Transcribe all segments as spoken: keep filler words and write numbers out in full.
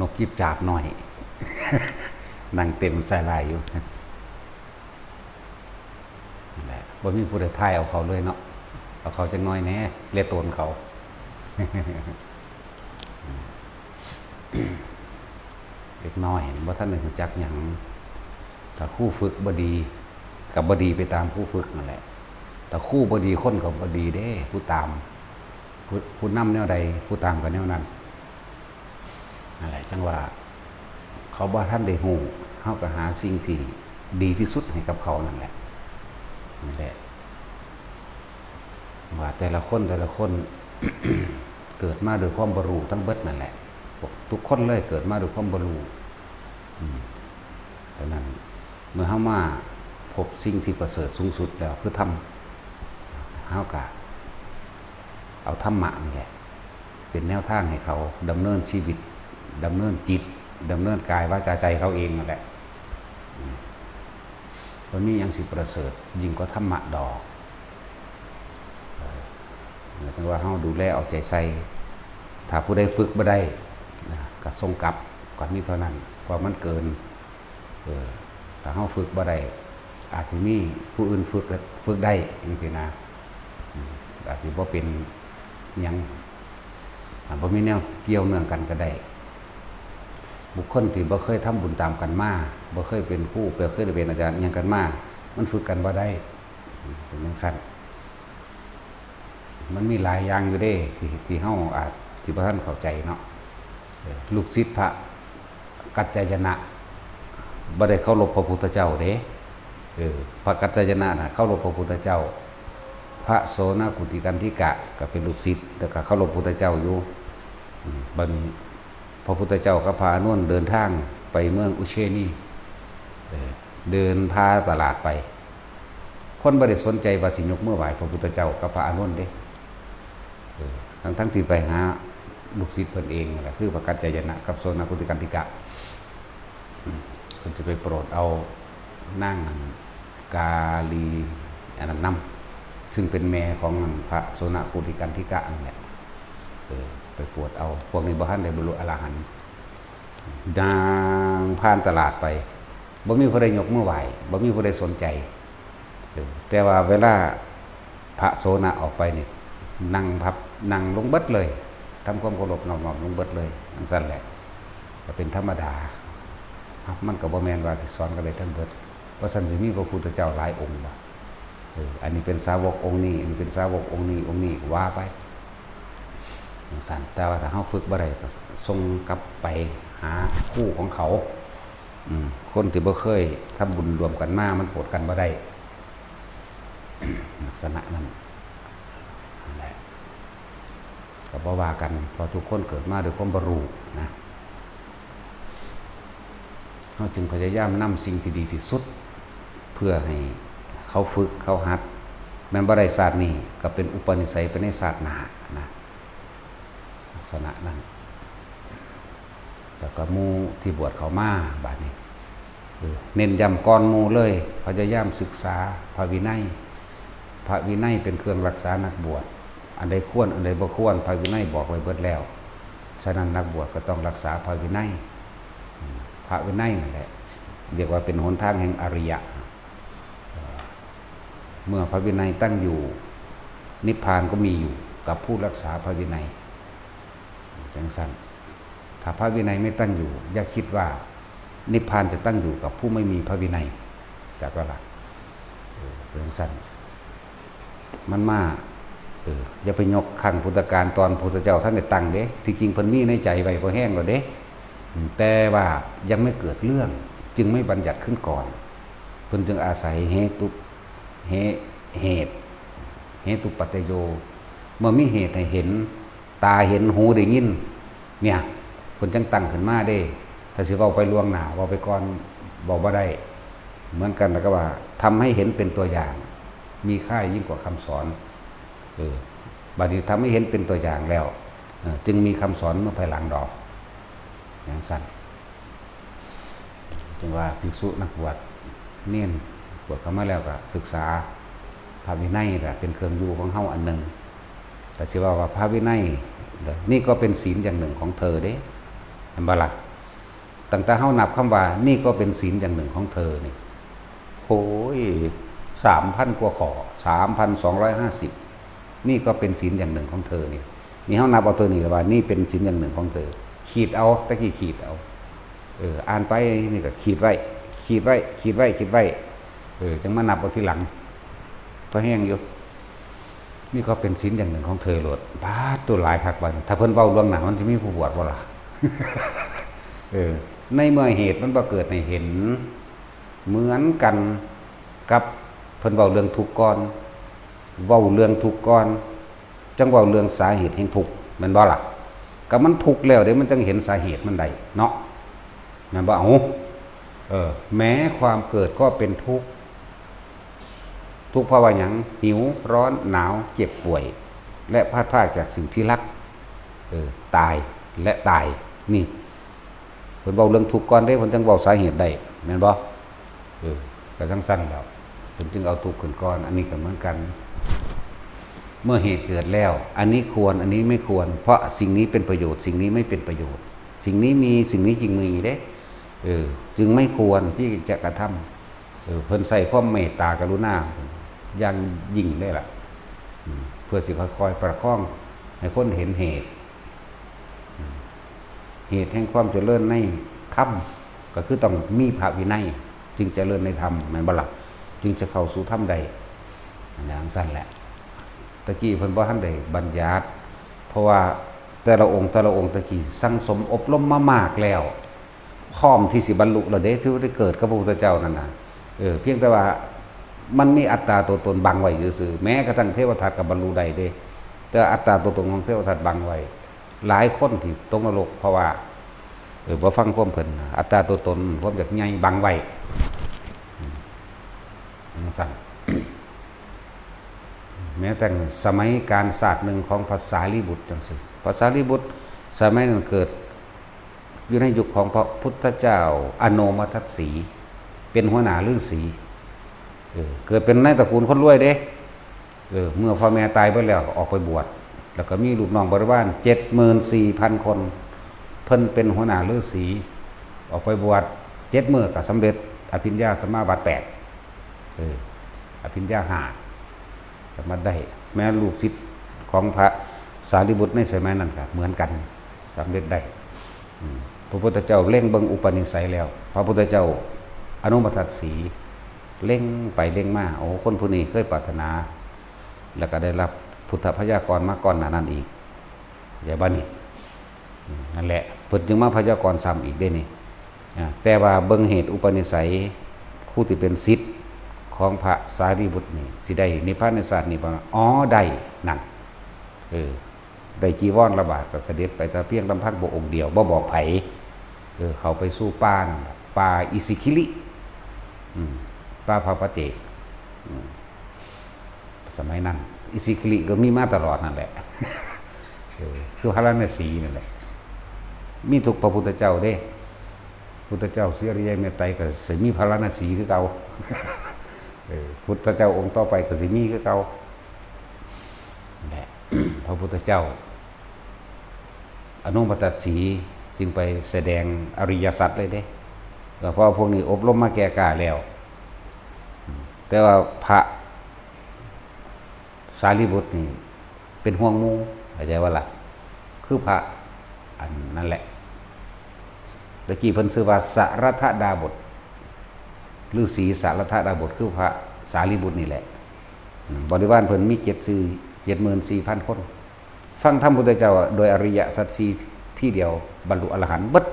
นกจิบจาบน้อย นั่งเต้นใส่ลายอยู่ นั่นแหละ บ่มีผู้ใดถ่ายเอาเขาเลยเนาะ เอาเขาจักหน่อยแหน่ เลียโตนเขา เด็กน้อยบ่ทันได้รู้จักหยัง ถ้าครูฝึกบ่ดี ก็บ่ดีไปตามครูฝึกนั่นแหละ ถ้าครูบ่ดีคนก็บ่ดีเด้ ผู้ตาม ผู้ ผู้นำแนวใด ผู้ตามก็แนวนั้น นั่นแหละ จั่งว่า เขาบ่ทันได้รู้ เฮาก็หาสิ่งที่ดีที่สุดให้กับเขานั่นแหละ นั่นแหละ ว่าแต่ละคน แต่ละคน เกิดมาด้วยความบ่รู้ทั้งเบิดนั่นแหละ ทุกคนเลยเกิดมาด้วยความบ่รู้ อืม ฉะนั้น เมื่อเฮามาพบสิ่งที่ประเสริฐสูงสุดแล้วคือธรรม เฮาก็เอาธรรมะนี่แหละ เป็นแนวทางให้เขาดำเนินชีวิต ดำเนินจิต ดำเนินกายวาจาใจเขาเองนั่นแหละ อืม บ่มีหยังสิประเสริฐยิ่งกว่าธรรมะดอก เออ หมายถึงว่าเฮาดูแลเอาใจใส่ ถ้าผู้ใดฝึกบ่ได้นะ ก็ส่งกลับ ก็มีเท่านั้น เพราะมันเกิน เออ ถ้าเฮาฝึกบ่ได้ อาจสิมีผู้อื่นฝึก ฝึกได้จั่งซี้นะ อืม อาจสิบ่เป็นหยัง อ่า บ่มีแนวเกี่ยวเนื่องกันก็ได้ บุคคลที่บ่เคยทำบุญตามกันมา บ่เคยเป็นครู บ่เคยได้เป็นอาจารย์อิหยังกันมา มันฝึกกันบ่ได้ เป็นจั่งซั้น มันมีหลายอย่างอยู่เด้ ที่ ที่เฮาอาจสิบ่ทันเข้าใจเนาะ เออ ลูกศิษย์พระกัจจายนะ บ่ได้เคารพพระพุทธเจ้าเด้ เออ พระกัจจายนะน่ะเคารพพระพุทธเจ้า พระโสณกุติกันธิกะก็เป็นลูกศิษย์ แต่ก็เคารพพุทธเจ้าอยู่ อืม บัดนี้ พระพุทธเจ้ากับพระอานนท์เดินทางไปเมืองอุเชนี เออ เดินผ่าตลาดไป คนบ่ได้สนใจว่าสิยกมือไหว้พระพุทธเจ้ากับพระอานนท์เด้ เออ ทั้งๆที่ไปหาลูกศิษย์เพิ่นเองนั่นแหละ คือพระกัจจายนะกับโสณกุติกันธิกะ อืม เพิ่นจะไปโปรดเอานางกาลีอันนั้นนำ ซึ่งเป็นแม่ของพระโสณกุติกันธิกะนั่นแหละ เออ ไปโปรดเอา พวกนี้บ่ทันได้บรรลุอรหันต์ ย่างผ่านตลาดไป บ่มีผู้ใดยกมือไหว้ บ่มีผู้ใดสนใจ เออ แต่ว่าเวลาพระโสณะออกไปนี่ นั่งพับ นั่งลงเบิดเลย ทำความเคารพนอบน้อมลงเบิดเลย จั่งซั้นแหละ ก็เป็นธรรมดา มันก็บ่แม่นว่าสิสอนกันได้ทั้งเบิด เพราะฉะนั้นสิมีพระพุทธเจ้าหลายองค์บ่ เออ อันนี้เป็นสาวกองค์นี้ อันนี้เป็นสาวกองค์นี้ องค์นี้ ว่าไป จั่งซั้น แต่ว่าถ้าเฮาฝึกบ่ได้ก็ส่งกลับไปหาครูของเขา อืม คนที่บ่เคยทำบุญร่วมกันมา มันโปรดกันบ่ได้ ลักษณะนั้น นั่นแหละ ก็บ่ว่ากัน เพราะทุกคนเกิดมาด้วยความบ่รู้นะ เฮาจึงพยายามนำสิ่งที่ดีที่สุด เพื่อให้เขาฝึก เขาหัด แม่นบ่ได้ชาตินี้ ก็เป็นอุปนิสัยไปในชาติหน้านะ ลักษณะนั้น แล้วก็หมู่ที่บวชเข้ามา บาดนี้ เออ เน้นย้ำก่อนหมู่เลย พยายามศึกษาพระวินัย พระวินัยเป็นเครื่องรักษานักบวช อันใดควร อันใดบ่ควร พระวินัยบอกไว้เบิดแล้ว ฉะนั้นนักบวชก็ต้องรักษาพระวินัย อืม พระวินัยนั่นแหละ เรียกว่าเป็นหนทางแห่งอริยะ เอ่อ เมื่อพระวินัยตั้งอยู่ นิพพานก็มีอยู่กับผู้รักษาพระวินัย จั่งซั้น ถ้าพระวินัยไม่ตั้งอยู่ อย่าคิดว่านิพพานจะตั้งอยู่กับผู้ไม่มีพระวินัย จักว่าล่ะ เออ เป็นจั่งซั้น มันมา เออ อย่าไปยกครั้งพุทธกาลตอนพุทธเจ้าท่านได้ตั้งเด้ ที่จริงเพิ่นมีในใจไว้พอแห้งแล้วเด้ อืม แต่ว่ายังไม่เกิดเรื่อง จึงไม่บัญญัติขึ้นก่อน เพิ่นจึงอาศัยเหตุ เห เหตุ เหตุปัจจโย เมื่อมีเหตุให้เห็น ตาเห็น หูได้ยิน เนี่ย เพิ่นจั่งตั้งขึ้นมาเด้ ถ้าสิเว้าไปล่วงหน้า เว้าไปก่อน เว้าบ่ได้ เหมือนกันแล้วก็ว่า ทำให้เห็นเป็นตัวอย่าง มีค่ายิ่งกว่าคำสอน เออ บัดนี้ทำให้เห็นเป็นตัวอย่างแล้ว เออ จึงมีคำสอนเมื่อภายหลังดอก จั่งซั้น จึงว่าภิกษุนักบวช เณร บวชเข้ามาแล้วก็ศึกษาพระวินัยก็เป็นเครื่องอยู่ของเฮาอันหนึ่ง แต่สิว่า ว่าพระวินัย นี่ก็เป็นศีลอย่างหนึ่งของเธอเด้ เห็นบ่ล่ะ? ตั้งแต่เฮานับคำว่า "นี่ก็เป็นศีลอย่างหนึ่งของเธอ" นี่ โอ้ย สามพันกว่าข้อ สามพันสองร้อยห้าสิบ "นี่ก็เป็นศีลอย่างหนึ่งของเธอ" นี่ นี่เฮานับเอาตัวนี้แล้วว่า "นี่เป็นศีลอย่างหนึ่งของเธอ" ขีดเอา ตะกี้ขีดเอา เออ อ่านไปนี่ก็ขีดไว้ ขีดไว้ ขีดไว้ ขีดไว้ เออ จั่งมานับเอาทีหลัง พอแฮงอยู่ "นี่ก็เป็นศีลอย่างหนึ่งของเธอ" โลด ปาด ตัวหลายคักบัดนี้ ถ้าเพิ่นเว้าล่วงหน้า มันสิมีผู้บวชบ่ล่ะ? เออ ในเมื่อเหตุมันบ่เกิดให้เห็น เหมือนกันกับเพิ่นเว้าเรื่องทุกข์ก่อน เว้าเรื่องทุกข์ก่อน จั่งเว้าเรื่องสาเหตุแห่งทุกข์ แม่นบ่ล่ะ? ก็มันทุกข์แล้วเด้ มันจั่งเห็นสาเหตุมันได้เนาะ แม่นบ่? เอ้า เออ แม้ความเกิดก็เป็นทุกข์ ทุกข์เพราะว่าหยัง? หิว ร้อน หนาว เจ็บป่วย และพลัดพรากจากสิ่งที่รัก เออ ตาย และตาย นี่ เพิ่นเว้าเรื่องทุกข์ก่อนเด้ เพิ่นจั่งเว้าสาเหตุได้ แม่นบ่? เออ ก็จั่งซั่นแหล้ว เพิ่นจึงเอาทุกข์ขึ้นก่อน อันนี้ก็เหมือนกัน เมื่อเหตุเกิดแล้ว อันนี้ควร อันนี้ไม่ควร เพราะสิ่งนี้เป็นประโยชน์ สิ่งนี้ไม่เป็นประโยชน์ สิ่งนี้มี สิ่งนี้จึงมีเด้ เออ จึงไม่ควรที่จะกระทำ เออ เพิ่นใช้ความเมตตากรุณาอย่างยิ่งเลยล่ะ อืม เพื่อสิค่อยๆประคองให้คนเห็นเหตุ อืม เหตุแห่งความเจริญในธรรม ก็คือต้องมีพระวินัย จึงเจริญในธรรม แม่นบ่ล่ะ? จึงจะเข้าสู่ธรรมได้ อันนั้นจั่งซั่นแหละ ตะกี้เพิ่นบ่ทันได้บัญญัติ เพราะว่าแต่ละองค์ แต่ละองค์ตะกี้สั่งสมอบรมมามากแล้ว พร้อมที่สิบรรลุแล้วเด้ ที่ได้เกิดกับพระพุทธเจ้านั่นน่ะ เออ เพียงแต่ว่ามันมีอัตตาตัวตนบังไว้ซื่อๆ แม้กระทั่งเทวทัตก็บรรลุได้เด้ แต่อัตตาตัวตนของเทวทัตบังไว้ หลายคนที่ตกนรก เพราะว่า เออ บ่ฟังความเพิ่น อัตตาตัวตน ความอยากใหญ่บังไว้ อืม จั่งซั่น แม้แต่สมัยกาลชาติหนึ่งของพระสารีบุตรจั่งซี้ พระสารีบุตรสมัยนั้นเกิดอยู่ในยุคของพระพุทธเจ้าอโนมทัสสี เป็นหัวหน้าฤาษี เออ เกิดเป็นในตระกูลคนรวยเด้ เออ เมื่อพ่อแม่ตายไปแล้วก็ออกไปบวช แล้วก็มีลูกน้องบริวารเจ็ดหมื่นสี่พันคน เพิ่นเป็นหัวหน้าฤาษี ออกไปบวชเจ็ดมื้อก็สำเร็จอภิญญาสมาบัติแปด เออ อภิญญาห้า สามารถได้ แม้ลูกศิษย์ของพระสารีบุตรในสมัยนั้นก็เหมือนกัน สำเร็จได้ อืม พระพุทธเจ้าเล็งเบิ่งอุปนิสัยแล้ว พระพุทธเจ้าอโนมทัสสี เล็งไปเล็งมา โอ้ คนผู้นี้เคยปรารถนา แล้วก็ได้รับพุทธพยากรณ์มาก่อนหน้านั้นอีก อย่าบ้านี่ อืม นั่นแหละ เพิ่นจึงมาพยากรณ์ซ้ำอีกเด้นี่ อ่า แต่ว่าเบิ่งเหตุอุปนิสัย ผู้ที่เป็นศิษย์ของพระสารีบุตรนี่ สิได้นิพพานในชาตินี้บ่ อ๋อ ได้ นั่น เออ ได้จีวรละบาทก็เสด็จไปแต่เพียงลำพังพระองค์เดียว บ่บอกไผ เออ เข้าไปสู่ป่านั่นล่ะ ป่าอิสิคิลิ อืม ป่าพระปัจเจก อืม สมัยนั้น อิสิคิลิก็มีมาตลอดนั่นแหละ เออ คือพาราณสีนั่นแหละ มีทุกพระพุทธเจ้าเด้ พุทธเจ้าศรีอริยเมตไตรยก็สิมีพาราณสีคือเก่า เออ พุทธเจ้าองค์ต่อไปก็สิมีคือเก่า นั่นแหละ พระพุทธเจ้าอโนมทัสสีจึงไปแสดงอริยสัจเลยเด้ ก็เพราะพวกนี้อบรมมาแก่กล้าแล้ว แต่ว่าพระสารีบุตรนี่เป็นห่วงหมู่ เข้าใจบ่ล่ะ? คือพระอันนั่นแหละ ตะกี้เพิ่นชื่อว่าสรัทธดาบส ฤาษีสรัทธดาบส คือพระสารีบุตรนี่แหละ อืม บริวารเพิ่นมีเจ็ดสี่ เจ็ดหมื่นสี่พันคน ฟังธรรมพุทธเจ้าโดยอริยสัจสี่ทีเดียวบรรลุอรหันต์เบิด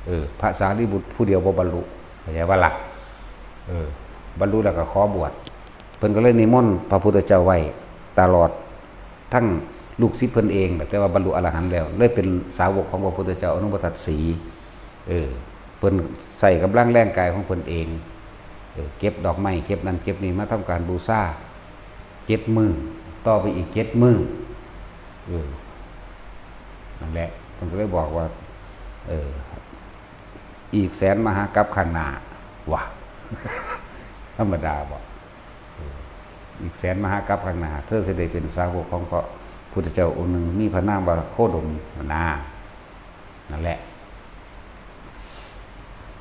เออ พระสารีบุตรผู้เดียวบ่บรรลุ เข้าใจบ่ล่ะ? เออ บรรลุแล้วก็ขอบวช เพิ่นก็เลยนิมนต์พระพุทธเจ้าไว้ตลอด ทั้งลูกศิษย์เพิ่นเองแหละ แต่ว่าบรรลุอรหันต์แล้ว เลยเป็นสาวกของพระพุทธเจ้าอโนมทัสสี เออ เพิ่นใช้กำลังแรงกายของเพิ่นเอง เออ เก็บดอกไม้ เก็บนั่นเก็บนี่มาทำการบูชา เจ็ดมื้อ ต่อไปอีกเจ็ดมื้อ เออ นั่นแหละ เพิ่นก็เลยบอกว่า เออ อีกแสนมหากัปข้างหน้า ว่ะ ธรรมดาบ่ เออ อีกแสนมหากัปข้างหน้า เธอสิได้เป็นสาวกของพระพุทธเจ้าองค์หนึ่ง มีพระนามว่าโคดม นา นั่นแหละ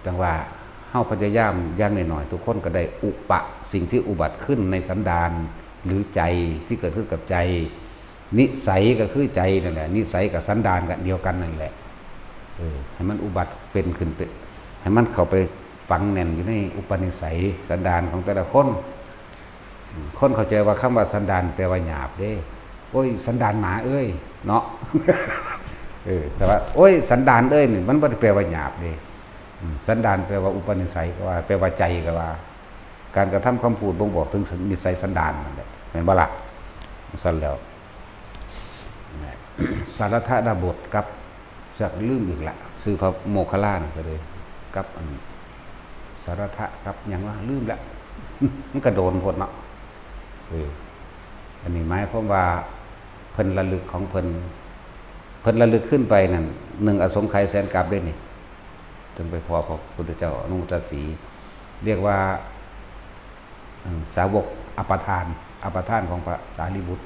จั่งว่าเฮาพยายามอย่างน้อยๆ ทุกคนก็ได้อุปะสิ่งที่อุบัติขึ้นในสันดาน หรือใจที่เกิดขึ้นกับใจ นิสัยก็คือใจนั่นแหละ นิสัยกับสันดานกันเดียวกันนั่นแหละ เออ ให้มันอุบัติเป็นขึ้นเป็น ให้มันเข้าไปฝังแน่นอยู่ในอุปนิสัยสันดานของแต่ละคน คนเข้าใจว่าคำว่าสันดานแปลว่าหยาบเด้ โอ้ย สันดานหมาเอ้ย เนาะ เออ แต่ว่า โอ้ย สันดานเอ้ยนี่ มันบ่ได้แปลว่าหยาบเด้ อืม สันดานแปลว่าอุปนิสัยก็ว่า แปลว่าใจก็ว่า การกระทำคำพูดบ่งบอกถึงนิสัยสันดานนั่นแหละ แม่นบ่ล่ะ? ซั่นแล้ว สารัตถดาบสกับ จักลืมอีกละ ชื่อพระโมคคัลลานะก็เลย กับอัน สารัตถะกับหยังวะ ลืมละ มันก็โดนโพดเนาะ เออ อันนี้หมายความว่าเพิ่นระลึกของเพิ่น เพิ่นระลึกขึ้นไปนั่น หนึ่งอสงไขยแสนกัปเด้นี่ จึงไปพ้อพระพุทธเจ้าอนุตตรสี เรียกว่า อืม สาวกอัปทาน อัปทานของพระสารีบุตร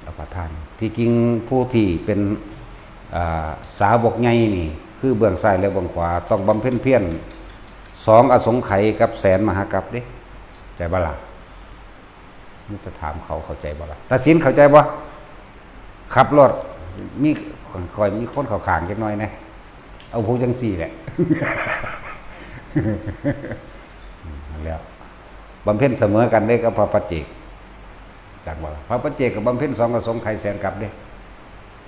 อัปทาน ที่จริงผู้ที่เป็น อ่า สาวกใหญ่นี่ คือเบื้องซ้ายและเบื้องขวา ต้องบำเพ็ญเพียร สองอสงไขยกับแสนมหากัปเด้ ใจบ่ล่ะ? นี่จะถามเขาเข้าใจบ่ล่ะ? ตัดสินเข้าใจบ่? ขับรถ มี ข้อยมีคนเข้าข้างจักหน่อยนะ เอาพวกจังซี่แหละ นั่นแหล้ว บำเพ็ญเสมอกันเด้กับพระปัจเจก จักบ่ล่ะ? พระปัจเจกก็บำเพ็ญสองอสงไขยแสนกัปเด้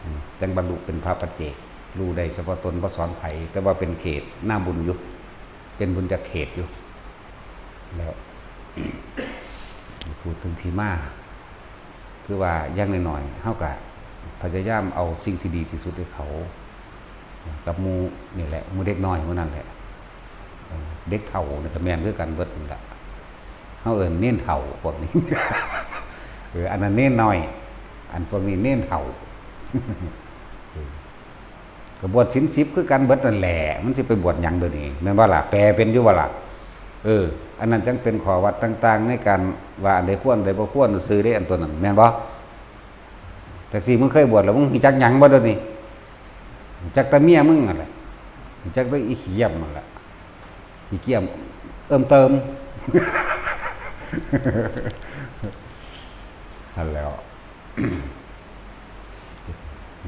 อืม จังบรรลุเป็นพระปัจเจก รู้ได้เฉพาะตน บ่สอนไผ แต่ว่าเป็นเขต หน้าบุญอยู่ เป็นบุญจากเขตอยู่ แล้ว พูดถึงที่มา คือว่าอย่างน้อยๆ เฮาก็พยายามเอาสิ่งที่ดีที่สุดให้เขา กับหมู่นี่แหละ หมู่เด็กน้อยหมู่นั่นแหละ เออ เด็กเฒ่านี่ก็แม่นคือกันเบิดนั่นแหละ เฮาเอิ้นเณรเฒ่าพวกนี้ เออ อันนั้นเณรน้อย อันพวกนี้เณรเฒ่า เออ ก็บวชศีลสิบคือกันเบิดนั่นแหละ มันสิไปบวชหยังเดี๋ยวนี้ แม่นบ่ล่ะ? แปลเป็นอยู่บ่ล่ะ? เออ อันนั้นจังเป็นข้อวัดต่างๆ ในการว่าอันใดควร อันใดบ่ควรซื่อเด้ อันตัวนั้น แม่นบ่? จักซี่มึงเคยบวชแล้วมึงรู้จักหยังบ่เดี๋ยวนี้? รู้จักแต่เมียมึงนั่นแหละ รู้จักแต่อีขี้เยี่ยมนั่นแหละ ขี้เกียจเอิ่มเติม นั่นแหล้ว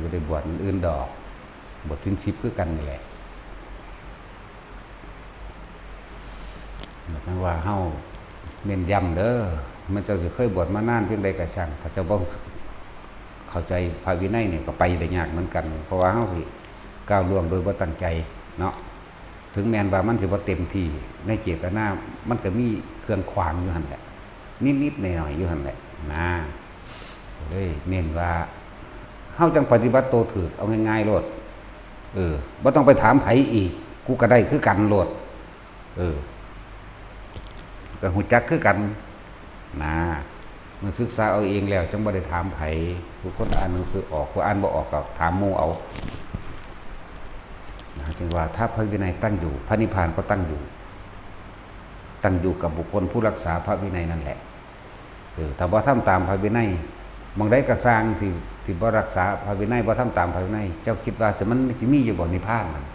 บ่ได้บวชอันอื่นดอก บวชศีลสิบคือกันนี่แหละ จั่งว่าเฮาเน้นย้ำเด้อ แม้เจ้าสิเคยบวชมานานเพียงใดก็ช่าง ถ้าเจ้าบ่เข้าใจพระวินัยนี่ก็ไปได้ยากเหมือนกัน เพราะว่าเฮาสิก้าวล่วงโดยบ่ตั้งใจเนาะ ถึงแม้นว่ามันสิบ่เต็มที่ในเจตนา มันก็มีเครื่องขวางอยู่หั่นแหละ นิดๆหน่อยๆอยู่หั่นแหละนะ ก็เลยเน้นว่า เฮาจั่งปฏิบัติโตถูก เอาง่ายๆโลด เออ บ่ต้องไปถามไผอีก กูก็ได้คือกันโลด เออ ก็ฮู้จักคือกันนะ เมื่อศึกษาเอาเองแล้วจั่งบ่ได้ถามไผ ผู้คนอ่านหนังสือออก ผู้อ่านบ่ออกก็ถามหมู่เอา นะ จึงว่าถ้าพระวินัยตั้งอยู่ พระนิพพานก็ตั้งอยู่ ตั้งอยู่กับบุคคลผู้รักษาพระวินัยนั่นแหละ เออ ถ้าบ่ทำตามพระวินัย หม่องใดก็ซ่างที่ ที่บ่รักษาพระวินัย บ่ทำตามพระวินัย เจ้าคิดว่าสิ มันสิมีอยู่บ่นิพพานนั่น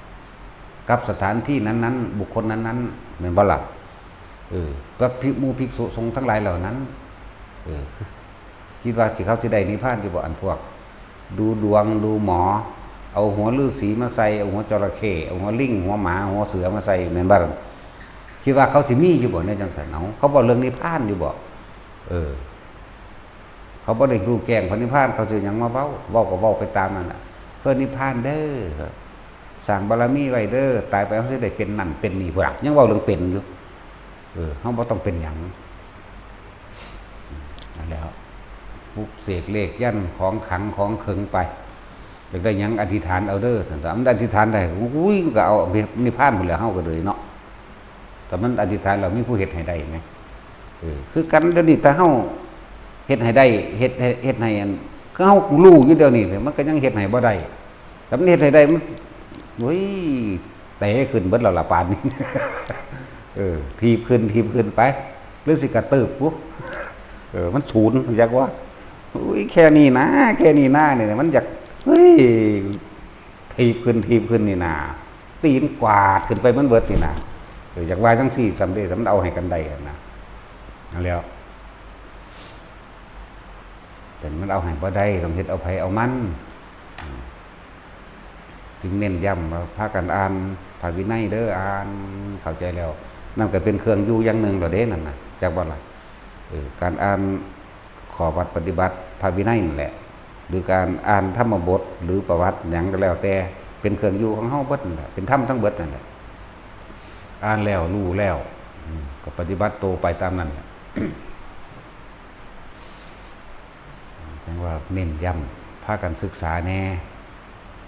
กับสถานที่นั้นๆ บุคคลนั้นๆ แม่นบ่ล่ะ? เออ กับภิก หมู่ภิกษุสงฆ์ทั้งหลายเหล่านั้น เออ คิดว่าสิ เขาสิได้นิพพานอยู่บ่ อันพวก ดูดวง ดูหมอ เอาหัวฤาษีมาใส่ เอาหัวจระเข้ เอาหัวลิง หัวหมา หัวเสือมาใส่ แม่นบ่ล่ะ? คิดว่าเขาสิมีอยู่บ่แนวจั่งซั้น เอ้า เขาเว้าเรื่องนิพพานอยู่บ่? เออ เขาบ่ได้รู้แจ้งพระนิพพาน เขาสิหยังมาเว้า เว้าก็เว้าไปตามนั่นน่ะ เพิ่นนิพพานเด้อ สร้างบารมีไว้เด้อ ตายไปเฮาสิได้เป็นนั่นเป็นนี่ พุ้นล่ะ ยังเว้าเรื่องเป็นอยู่ เออ เฮาบ่ต้องเป็นหยัง นั่นแหล้ว ปลุกเสกเลขยันต์ ของขลังของเขิงไป อยากได้หยังอธิษฐานเอาเด้อ ซั่น มันอธิษฐานได้ อุ้ย มันก็เอานิพพานพุ้นแหล้ว เฮาก็เลยเนาะ แต่มันอธิษฐานแล้วมีผู้เฮ็ดให้ได้ไหม? เออ คือกันเดี๋ยวนี้ ถ้าเฮาเฮ็ดให้ได้ เฮ็ดให้ เฮ็ดให้อัน คือเฮารู้อยู่เดี๋ยวนี้ มันก็ยังเฮ็ดให้บ่ได้ แต่มันเฮ็ดให้ได้ มัน โอ้ย เตะขึ้นเบิดแล้วล่ะป่านนี้ เออ ถีบขึ้น ถีบขึ้นไป หรือสิกระตืบปุ๊บ เออ มันศูนย์ อยากว่า อุ้ย แค่นี้นะ แค่นี้นะ เนี่ย มันอยาก เฮ้ย ถีบขึ้น ถีบขึ้นนี่นา ห ตีนกวาดขึ้นไปมันเบิดนี่นะ เออ อยากว่าจังซี่ซ้ำเด้ แต่มันเอาให้กันได้หั่นนะ นั่นแหล้ว แต่มันเอาให้บ่ได้ ต้องเฮ็ดเอาไผเอามัน อืม จึงเน้นย้ำว่าพากันอ่านพระวินัยเด้อ อ่านเข้าใจแล้ว นั่นก็เป็นเครื่องอยู่อย่างหนึ่งแล้วเด้นั่นน่ะ จักบ่ล่ะ เออ การอ่านข้อวัดปฏิบัติพระวินัยนั่นแหละ หรือการอ่านธรรมบทหรือประวัติหยังก็แล้วแต่ เป็นเครื่องอยู่ของเฮาเบิดนั่นแหละ เป็นธรรมทั้งเบิดนั่นแหละ อ่านแล้วรู้แล้ว อืม ก็ปฏิบัติโตไปตามนั้นแหละ จั่งว่าเน้นย้ำ พากันศึกษาแหน่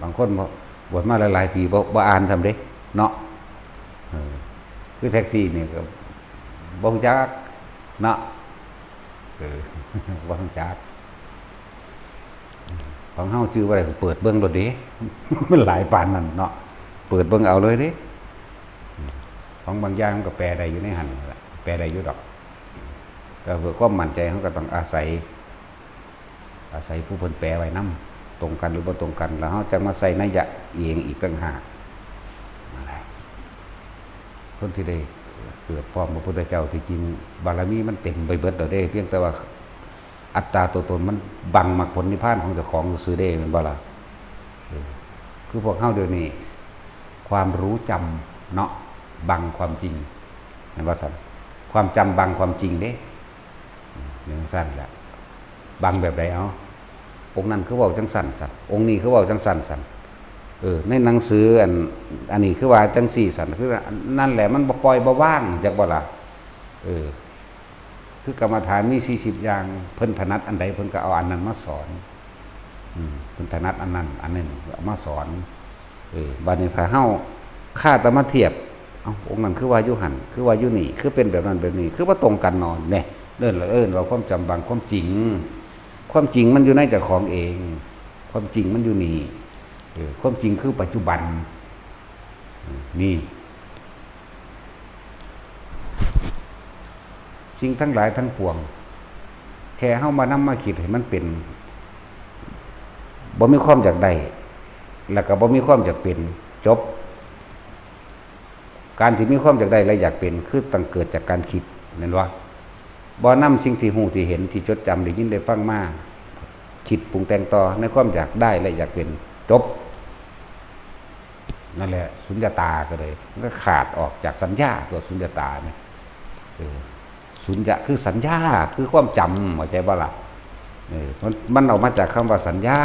บางคนบ่ บวชมาหลายๆปี บ่ บ่อ่านซ้ำเด้ เนาะ เออ คือแท็กซี่นี่ก็บ่รู้จัก เนาะ เออ บ่รู้จัก ของเฮาจื่อบ่ได้ก็เปิดเบิ่งโลดเด้ มันหลายปานนั้นเนาะ เปิดเบิ่งเอาเลยเด้ ของบางอย่างมันก็แปลได้อยู่ในหั่นนั่นแหละ แปลได้อยู่ดอก แต่เพื่อความมั่นใจเฮาก็ต้องอาศัย อาศัยผู้เพิ่นแปลไว้นำ ตรงกันหรือบ่ตรงกัน แล้วเฮาจั่งมาใส่นัยยะเองอีกต่างหาก นั่นแหละ คนที่ได้เกิดพร้อมพระพุทธเจ้า ที่จริงบารมีมันเต็มไปเบิดแล้วเด้ เพียงแต่ว่าอัตตาตัวตนมันบังมรรคผลนิพพานของเจ้าของซื่อๆเด้ แม่นบ่ล่ะ เออ คือพวกเฮาเดี๋ยวนี้ ความรู้จำเนาะ บังความจริง แม่นบ่ซั่น ความจำบังความจริงเด้ อืม อย่างซั่นแหละ บังแบบใดเอา องค์นั้นคือเว้าจั่งซั่นซั่น องค์นี้คือเว้าจั่งซั่นซั่น เออ ในหนังสืออัน อันนี้คือว่าจั่งซี่ซั่น คือนั่นแหละ มันบ่ปล่อยบ่วาง จักบ่ล่ะ เออ คือกรรมฐานมีสี่สิบอย่าง เพิ่นถนัดอันใด เพิ่นก็เอาอันนั้นมาสอน อืม เพิ่นถนัดอันนั้น อันนั้นเอามาสอน เออ บัดนี้ถ้าเฮาคาดเอามาเทียบ เอ้า องค์นั้นคือว่าอยู่หั่น คือว่าอยู่นี่ คือเป็นแบบนั้นแบบนี้ คือบ่ตรงกันเนาะ แหน่ เอิ้น เอิ้นว่าความจำบังความจริง ความจริงมันอยู่ในเจ้าของเอง ความจริงมันอยู่นี่ เออ ความจริงคือปัจจุบัน เออ นี่ สิ่งทั้งหลายทั้งปวง แค่เฮามานำมาคิดให้มันเป็น บ่มีความอยากได้ แล้วก็บ่มีความอยากเป็น จบ การที่มีความอยากได้และอยากเป็น คือต้องเกิดจากการคิด แม่นบ่ บ่นำสิ่งที่รู้ที่เห็นที่จดจำได้ยินได้ฟังมา คิดปรุงแต่งต่อในความอยากได้และอยากเป็น จบ นั่นแหละ สุญญตาก็เลย มันก็ขาดออกจากสัญญา ตัวสุญญตาเนี่ย เออ สุญญะคือสัญญา คือความจำ เข้าใจบ่ล่ะ เออ มัน มันออกมาจากคำว่าสัญญา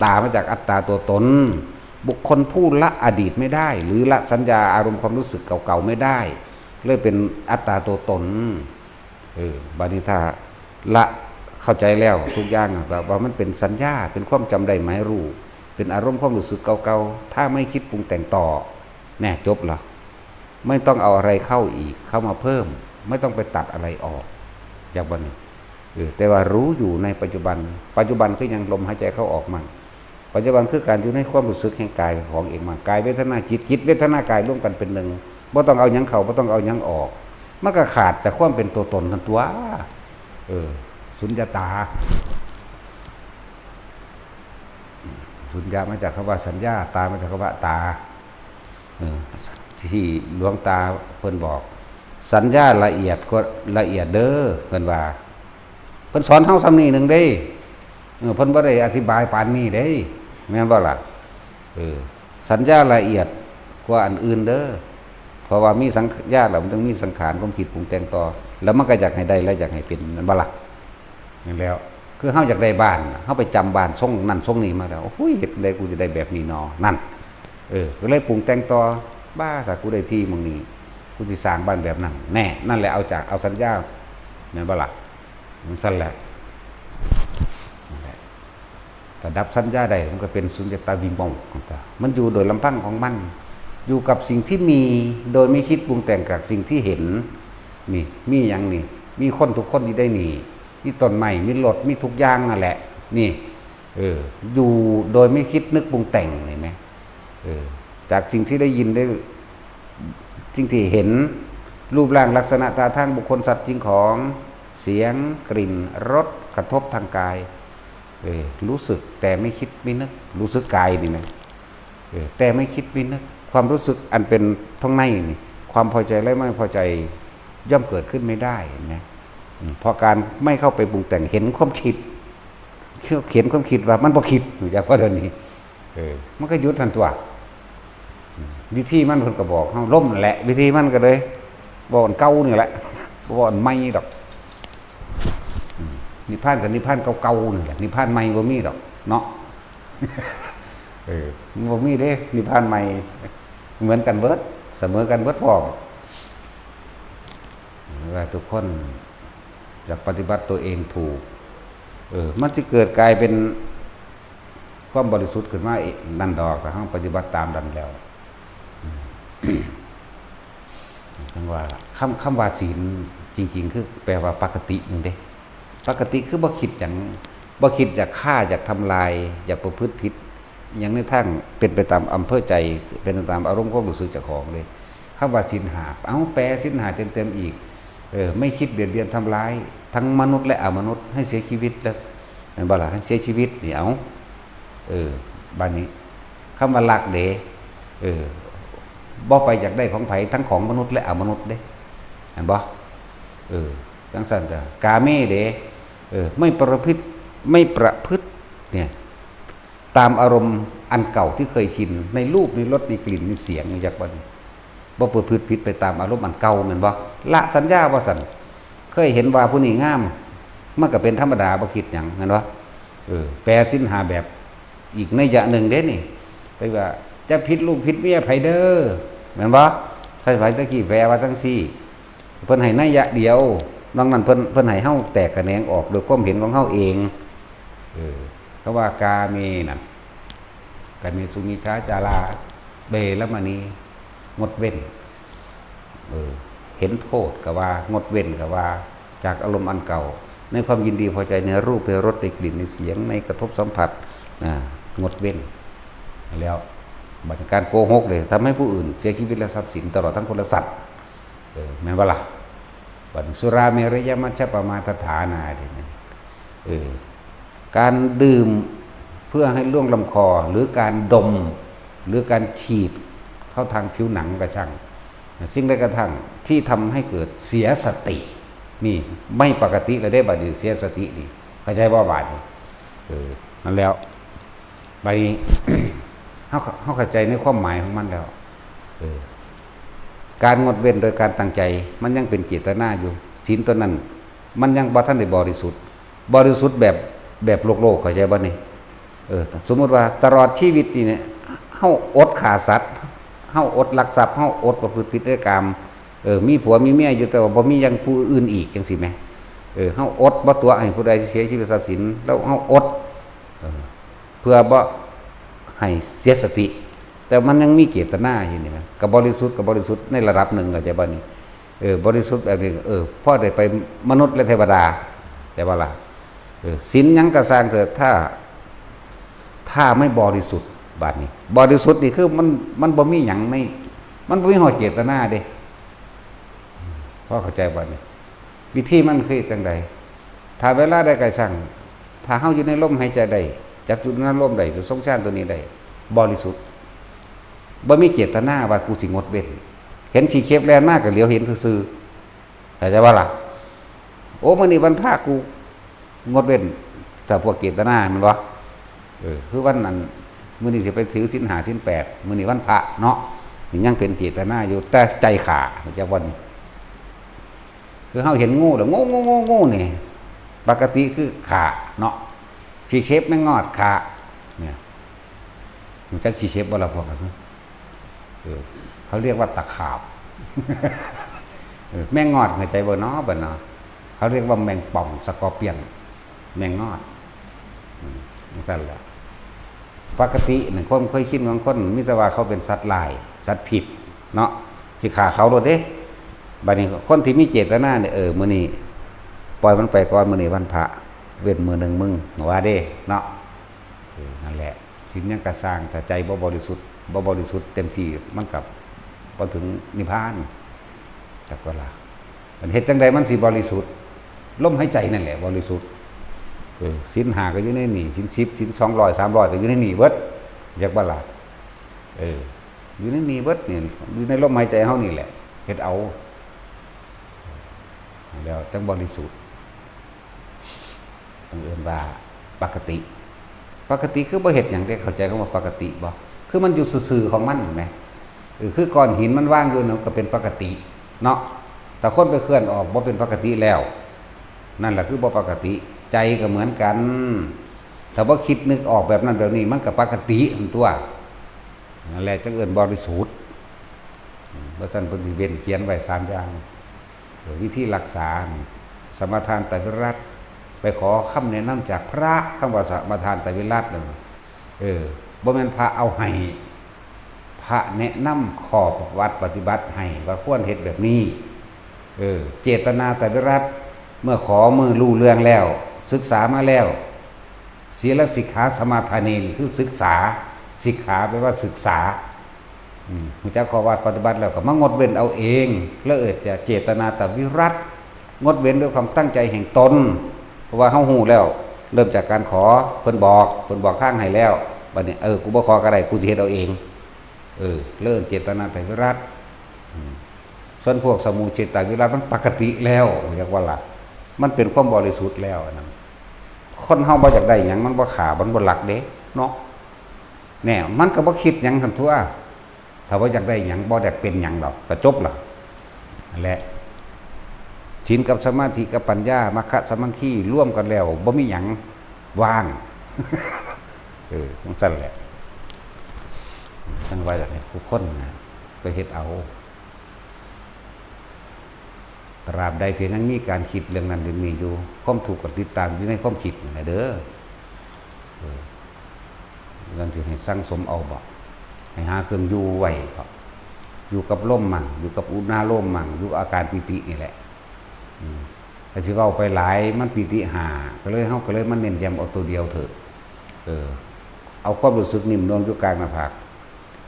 ตามาจากอัตตาตัวตน บุคคลผู้ละอดีตไม่ได้ หรือละสัญญาอารมณ์ความรู้สึกเก่าๆไม่ได้ เลยเป็นอัตตาตัวตน เออ บัดนี้ถ้าละเข้าใจแล้วทุกอย่างอะ แบบว่ามันเป็นสัญญา เป็นความจำได้หมายรู้ เป็นอารมณ์ความรู้สึกเก่าๆ ถ้าไม่คิดปรุงแต่งต่อ แน่ จบละ ไม่ต้องเอาอะไรเข้าอีก เข้ามาเพิ่ม ไม่ต้องไปตัดอะไรออก จากบัดนี้ เออ แต่ว่ารู้อยู่ในปัจจุบัน ปัจจุบันคือหยัง ลมหายใจเข้าออกมั่ง ปัจจุบันคือการอยู่ในความรู้สึกแห่งกายของเองมั่ง กายเวทนาจิต จิตเวทนากายรวมกันเป็นหนึ่ง บ่ต้องเอาหยังเข้า บ่ต้องเอาหยังออก มันก็ขาดจากความเป็นตัวตนนั่นตัว เออ สุญญตา สุญญะมาจากคำว่าสัญญา ตามาจากคำว่าตา เออ ที่หลวงตาเพิ่นบอก สัญญาละเอียดก็ละเอียดเด้อ เพิ่นว่า เพิ่นสอนเฮาส่ำนี้หนึ่งเด้ เออ เพิ่นบ่ได้อธิบายปานนี้เด้ แม่นบ่ล่ะ เออ สัญญาละเอียดกว่าอันอื่นเด้อ เพราะว่ามีสัญญาแล้วมันต้องมีสังขาร ความคิดปรุงแต่งต่อ แล้วมันก็อยากให้ได้และอยากให้เป็น แม่นบ่ล่ะ นั่นแหล้ว คือเฮาอยากได้บ้าน เฮาไปจำบ้านทรงนั่นทรงนี้มาแล้ว โอ้ย เฮ็ดได้ กูจะได้แบบนี้นอ นั่น เออ ก็เลยปรุงแต่งต่อ บ้า ถ้ากูได้ที่หม่องนี้ กูสิสร้างบ้านแบบนั้น แน่ นั่นแหละ เอาจาก เอาสัญญา แม่นบ่ล่ะ มันซั่นแหละ นั่นแหละ ถ้าดับสัญญาได้ มันก็เป็นสุญญตาวิโมกข์ของตา มันอยู่โดยลำพังของมัน อยู่กับสิ่งที่มี โดยไม่คิดปรุงแต่งกับสิ่งที่เห็น นี่ มีหยังนี่ มีคนทุกคนที่ได้นี่ มีต้นไม้ มีรถ มีทุกอย่างนั่นแหละ นี่ เออ อยู่โดยไม่คิดนึกปรุงแต่ง เห็นไหม เออ จากสิ่งที่ได้ยินได้ สิ่งที่เห็น รูปร่างลักษณะท่าทางบุคคลสัตว์สิ่งของ เสียง กลิ่น รส กระทบทางกาย เออ รู้สึกแต่ไม่คิดไม่นึก รู้สึกกายนี่นะ เออ แต่ไม่คิดไม่นึก ความรู้สึกอันเป็นท้องในนี่ ความพอใจและไม่พอใจย่อมเกิดขึ้นไม่ได้นะ อืม เพราะการไม่เข้าไปปรุงแต่ง เห็นความคิด เห็นความคิดว่ามันบ่คิด รู้จักบ่เดี๋ยวนี้ เออ มันก็หยุดหั่นตั๊ว อืม วิธีมันเพิ่นก็บอกเฮา ลมแหละ วิธีมันก็เลย เว้าอันเก่านี่แหละ บ่เว้าอันใหม่ดอก อืม นิพพานก็นิพพานเก่าๆนี่แหละ นิพพานใหม่บ่มีดอกเนาะ เออ มันบ่มีเด้ นิพพานใหม่ เหมือนกันเบิด เสมอกันเบิดพร้อม ว่าทุกคนอยากปฏิบัติตัวเองถูก เออ มันสิเกิดกลายเป็นความบริสุทธิ์ขึ้นมาเองนั่นดอก ถ้าเฮาปฏิบัติตามนั้นแล้ว อืม จั่งว่า คำ คำว่าศีลจริงๆ คือแปลว่าปกตินั่นเด้ ปกติคือบ่คิดหยัง บ่คิดอยากฆ่า อยากทำลาย อยากประพฤติผิด อย่างในทางเป็นไปตามอำเภอใจ เป็นไปตามอารมณ์ความรู้สึกเจ้าของเลย คำว่าศีลห้า เอ้า แปลศีลห้าเต็มๆอีก เออ ไม่คิดเบียดเบียนทำร้าย ทั้งมนุษย์และอมนุษย์ ให้เสียชีวิต และ แม่นบ่ล่ะ ให้เสียชีวิตนี่ เอ้า เออ บัดนี้ คำว่ารักเด้ เออ บ่ไปอยากได้ของไผ ทั้งของมนุษย์และอมนุษย์เด้ เห็นบ่ เออ จั่งซั่นจ้ะ กาเมเด้ เออ ไม่ประพฤติ ไม่ประพฤติ เนี่ย ตามอารมณ์อันเก่าที่เคยชิน ในรูป ในรส ในกลิ่น ในเสียง จักบ่ บ่ประพฤติผิดไปตามอารมณ์อันเก่า แม่นบ่ ละสัญญาว่าซั่น เคยเห็นว่าผู้นี้งาม มันก็เป็นธรรมดา บ่คิดหยัง แม่นบ่ เออ แปลศีลห้าแบบอีกนัยยะหนึ่งเด้นี่ แต่ว่าจะผิดลูกผิดเมียไผเด้อ แม่นบ่ ไทยสมัยตะกี้แปลว่าจั่งซี้ เพิ่นให้นัยยะเดียว นอกนั้นเพิ่น เพิ่นให้เฮาแตกแขนงออกโดยความเห็นของเฮาเอง เออ คำว่ากาเมนั่น กาเมสุมิจฉาจารา เวรมณี งดเว้น เออ เห็นโทษก็ว่า งดเว้นก็ว่า จากอารมณ์อันเก่า ในความยินดีพอใจในรูป ในรส ในกลิ่น ในเสียง ในกระทบสัมผัส นะ งดเว้น แล้ว บัดนี้การโกหกเลย ทำให้ผู้อื่นเสียชีวิตและทรัพย์สิน ตลอดทั้งคนและสัตว์ เออ แม่นบ่ล่ะ บัดนี้สุราเมรยมัชฌปมาทฐานา เด้นะ เออ การดื่มเพื่อให้ล่วงลำคอ หรือการดม หรือการฉีดเข้าทางผิวหนังก็ช่าง สิ่งใดกระทั่งที่ทำให้เกิดเสียสติ นี่ไม่ปกติแล้วเด้ บัดนี้เสียสตินี่ เข้าใจบ่บาดนี้ เออ นั่นแล้ว บัดนี้ เฮา เฮาเข้าใจในความหมายของมันแล้ว เออ การงดเว้นโดยการตั้งใจ มันยังเป็นเจตนาอยู่ ศีลตัวนั้น มันยังบ่ทันได้บริสุทธิ์ บริสุทธิ์แบบ แบบโลกๆ เข้าใจบ่นี่ เออ สมมุติว่าตลอดชีวิตนี่เนี่ย เฮาอดฆ่าสัตว์ เฮาอดลักทรัพย์ เฮาอดประพฤติผิดในกาม เออ มีผัวมีเมียอยู่ แต่ว่าบ่มีอย่างผู้อื่นอีก จั่งซี้แหม เออ เฮาอดบ่ตั๋วให้ผู้ใดเสียชีวิตทรัพย์สิน แล้วเฮาอด เออ เพื่อบ่ให้เสียสติ แต่มันยังมีเจตนาอยู่นี่แหม ก็บริสุทธิ์ ก็บริสุทธิ์ในระดับหนึ่ง เข้าใจบ่นี่ เออ บริสุทธิ์แบบนี้ เออ พอได้ไปมนุษย์และเทวดา ใช่บ่ล่ะ เออ ศีลหยังก็ซ่างเถอะ ถ้า ถ้าไม่บริสุทธิ์ บาดนี้ บริสุทธิ์นี่คือมัน มันบ่มีหยังใน มันบ่มีฮอดเจตนาเด้ พอเข้าใจบ่นี่ วิธีมันคือจั่งใด ถ้าเวลาใดก็ช่าง ถ้าเฮาอยู่ในลมหายใจได้ จับจุดนั้นลมได้ หรือทรงฌานตัวนี้ได้ บริสุทธิ์ บ่มีเจตนาว่ากูสิงดเว้น เห็นขี้เข็บแล่นมาก็เหลียวเห็นซื่อๆ เข้าใจบ่ล่ะ โอ้ มื้อนี้วันพระกูงดเว้น ถ้าพวกเจตนา แม่นบ่ เออ คือวันนั้น มื้อนี้สิไปถือศีลห้าศีลแปด มื้อนี้วันพระเนาะ นี่ยังเป็นเจตนาอยู่ แต่ใจฆ่า เข้าใจบ่นี่ คือเฮาเห็นงูแล้ว งู งู งู งู นี่ ปกติคือฆ่าเนาะ ขี้เข็บแมงงอดฆ่า เนี่ย รู้จักขี้เข็บบ่ล่ะพวกนั้น เออ เขาเรียกว่าตะขาบ เออ แมงงอดเข้าใจบ่เนาะ บ่เนาะ เขาเรียกว่าแมงป่อง สกอร์เปียน แมงงอด อืม จั่งซั่นแหละ ปกตินี่ ความเคยชินของคน มีแต่ว่าเขาเป็นสัตว์ร้าย สัตว์พิษ เนาะ สิฆ่าเขาโลดเด้ บัดนี้คนที่มีเจตนาเนี่ย เออ มื้อนี้ปล่อยมันไปก่อน มื้อนี้วันพระ เว้นมื้อหนึ่งมึง ว่าเด้ เนาะ เออ นั่นแหละ ศีลหยังก็ซ่าง ถ้าใจบ่บริสุทธิ์ บ่บริสุทธิ์เต็มที่ มันก็บ่ถึงนิพพาน จักเวลา มันเฮ็ดจั่งใดมันสิบริสุทธิ์ ลมหายใจนั่นแหละบริสุทธิ์ เออ ศีลห้าก็อยู่ในนี่ ศีลสิบ ศีลสองร้อย สามร้อย ก็อยู่ในนี่เบิด จักบ่ล่ะ เออ อยู่ในนี่เบิดนี่ อยู่ในลมหายใจเฮานี่แหละ เฮ็ดเอา แล้วจั่งบริสุทธิ์ ต้องเอิ้นว่าปกติ ปกติคือบ่เฮ็ดหยังเด้ เข้าใจคำว่าปกติบ่ คือมันอยู่ซื่อๆของมันแหม เออ คือก้อนหินมันวางอยู่นั่นก็เป็นปกติเนาะ แต่คนไปเคลื่อนออกบ่เป็นปกติแล้ว นั่นแหละคือบ่ปกติ ใจก็เหมือนกัน ถ้าบ่คิดนึกออกแบบนั้นแบบนี้ มันก็ปกติหั่นตั๊ว นั่นแหละจั่งเอิ้นบริสุทธิ์ อืม บ่ซั้นเพิ่นสิเว้นเขียนไว้สามอย่าง เออ วิธีรักษานี่ สมาทานไตรวิรัต ไปขอคำแนะนำจากพระ คำว่าสมาทานไตรวิรัตนั่น เออ บ่แม่นพระเอาให้ พระแนะนำข้อวัดปฏิบัติให้ว่าควรเฮ็ดแบบนี้ เออ เจตนาไตรวิรัต เมื่อขอ เมื่อรู้เรื่องแล้ว ศึกษามาแล้ว ศีลสิกขาสมาทาเน นี่คือศึกษา สิกขาแปลว่าศึกษา อืม รู้จักข้อวัดปฏิบัติแล้วก็มางดเว้นเอาเอง แล้วเอิ้นจะเจตนาไตรวิรัต งดเว้นด้วยความตั้งใจแห่งตน เพราะว่าเฮารู้แล้ว เริ่มจากการขอ เพิ่นบอก เพิ่นบอกทางให้แล้ว บัดนี้ เออ กูบ่ขอก็ได้ กูสิเฮ็ดเอาเอง เออ แล้วเอิ้นเจตนาไตรวิรัต อืม ส่วนพวกสมุจเฉทไตรวิรัตมันปกติแล้ว เรียกว่าละ มันเป็นความบริสุทธิ์แล้วอันนั้น คนเฮาบ่อยากได้หยัง มันบ่ฆ่า มันบ่ลักเด้ เนาะ แน่ มันก็บ่คิดหยังหั่นตั๊ว ถ้าบ่อยากได้หยัง บ่อยากเป็นหยังดอก ก็จบละ นั่นแหละ ศีลกับสมาธิกับปัญญา มัคคะสัมมังคี รวมกันแล้ว บ่มีหยังว่าง เออ จั่งซั้นแหละ จั่งว่าอยากให้ทุกคนนะ ไปเฮ็ดเอา ตราบใดที่ยังมีการคิดเรื่องนั้นเรื่องนี้อยู่ ความทุกข์ก็ติดตามอยู่ในความคิดนั่นแหละเด้อ เออ นั่นสิให้สั่งสมเอาบ่ ให้หาเครื่องอยู่ไว้บ่ อยู่กับลมมั่ง อยู่กับอุณาโลมมั่ง อยู่อาการปีตินี่แหละ อืม ถ้าสิเว้าไปหลาย มันปีติห้า ก็เลย เฮาก็เลยมาเน้นย้ำเอาตัวเดียวเถอะ เออ เอาความรู้สึกนิ่มนวลอยู่กลางหน้าผาก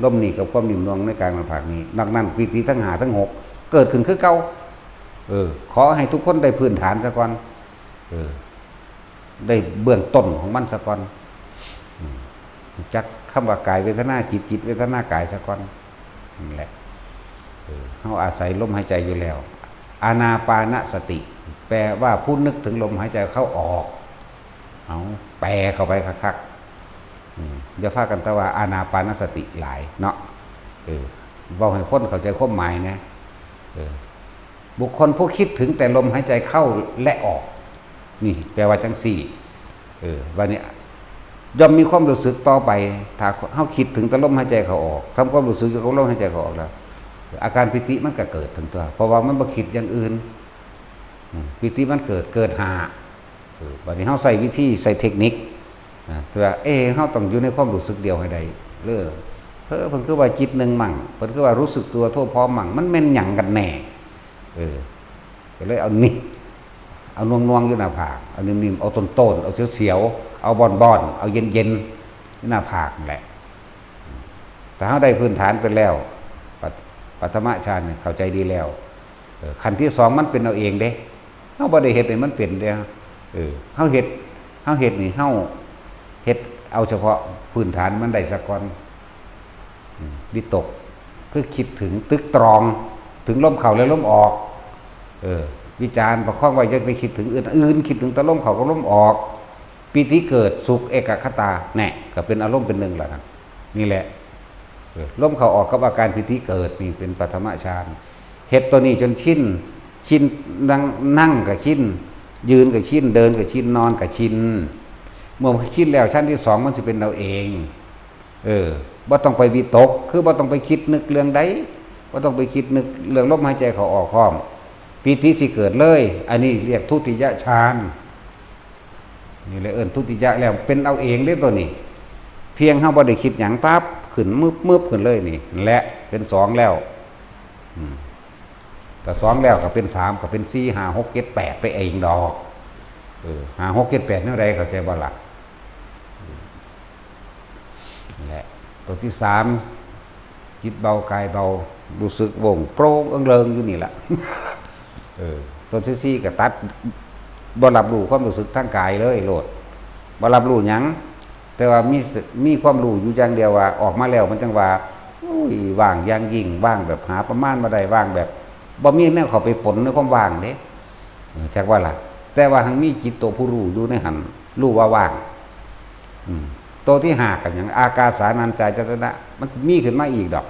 ลมนี่กับความนิ่มนวลในกลางหน้าผากนี่ นอกนั้นปีติทั้งห้าทั้งหก เกิดขึ้นคือเก่า เออ ขอให้ทุกคนได้พื้นฐานซะก่อน เออ ได้เบื้องต้นของมันซะก่อน อืม รู้จักคำว่ากายเวทนาจิต จิตเวทนากายซะก่อน นั่นแหละ เออ เฮาอาศัยลมหายใจอยู่แล้ว อานาปานสติ แปลว่าผู้นึกถึงลมหายใจเข้าออก เอา แปลเข้าไปคักๆ อืม อย่าพากันแต่ว่าอานาปานสติหลายเนาะ เออ เว้าให้คนเข้าใจความหมายนะ เออ บุคคลผู้คิดถึงแต่ลมหายใจเข้าและออก นี่แปลว่าจั่งซี้ เออ บัดนี้ ย่อมมีความรู้สึกต่อไป ถ้าเฮาคิดถึงแต่ลมหายใจเข้าออก ทำความรู้สึกอยู่กับลมหายใจเข้าออกแล้ว อาการปีติมันก็เกิดทันตัว เพราะว่ามันบ่คิดอย่างอื่น อืม ปีติมันเกิด เกิดห้า เออ บัดนี้เฮาใช้วิธี ใช้เทคนิค อ่า แต่ว่า เอ๊ะ เฮาต้องอยู่ในความรู้สึกเดียวให้ได้ เออ เออ เพิ่นคือว่าจิตหนึ่งมั่ง เพิ่นคือว่ารู้สึกตัวทั่วพร้อมมั่ง มันแม่นหยังกันแน่ เออ ก็เลยเอานี่ เอาน่วงๆอยู่หน้าผาก เอานิ่มๆ เอาต้นๆ เอาเสียวๆ เอาบ่อนๆ เอาเย็นๆ อยู่หน้าผากนั่นแหละ ถ้าเฮาได้พื้นฐานไปแล้ว ปัท- ปฐมฌานเนี่ยเข้าใจดีแล้ว เออ ขั้นที่สองมันเป็นเอาเองเด้ เฮาบ่ได้เฮ็ดให้มันเป็นเด้ เออ เฮาเฮ็ด เฮาเฮ็ดนี่ เฮาเฮ็ดเอาเฉพาะพื้นฐานมันได้ซะก่อน อืม วิตก คือคิดถึงตึกตรอง ถึงลมเข้าและลมออก เออ วิจารประคองไว้ อย่าไปคิดถึงอื่น อื่น คิดถึงแต่ลมเข้ากับลมออก ปีติเกิด สุข เอกคตา แน่ ก็เป็นอารมณ์เป็นหนึ่งแล้วนะ นี่แหละ เออ ลมเข้าออกกับอาการปีติเกิด นี่เป็นปฐมฌาน เฮ็ดตัวนี้จนชิน ชิน นั่ง นั่งก็ชิน ยืนก็ชิน เดินก็ชิน นอนก็ชิน เมื่อชินแล้ว ชั้นที่สองมันสิเป็นเอาเอง เออ บ่ต้องไปวิตก คือบ่ต้องไปคิดนึกเรื่องใด บ่ต้องไปคิดนึกเรื่องลมหายใจเข้าออกพร้อม ปีติสิเกิดเลย อันนี้เรียกทุติยฌาน นี่เลยเอิ้นทุติยะแล้ว เป็นเอาเองเด้ตัวนี้ เพียงเฮาบ่ได้คิดหยังปั๊บ ขึ้นมึบมึบขึ้นเลยนี่ และเป็นสองแล้ว อืม ก็สองแล้วก็เป็นสาม ก็เป็นสี่ ห้า หก เจ็ด แปด ไปเองดอก เออ ห้า หก เจ็ด แปด แนวใด เข้าใจบ่ล่ะ และตัวที่สาม จิตเบากายเบา รู้สึกโปร่งโปร่งเอิงเริงอยู่นี่แหละ เออ ตัวที่สี่ก็ตัด บ่รับรู้ความรู้สึกทางกายเลยโลด บ่รับรู้หยัง แต่ว่ามี มีความรู้อยู่อย่างเดียวว่า ออกมาแล้วมันจั่งว่า อุ้ย ว่างอย่างยิ่ง ว่างแบบหาประมาณบ่ได้ ว่างแบบบ่มีแนวเข้าไปปนในความว่างเด้ เออ จักว่าล่ะ แต่ว่าหังมีจิตตัวผู้รู้อยู่ในหั้น รู้ว่าว่าง อืม ตัวที่ห้าก็หยัง อากาสานัญจายตนะ มันมีขึ้นมาอีกดอก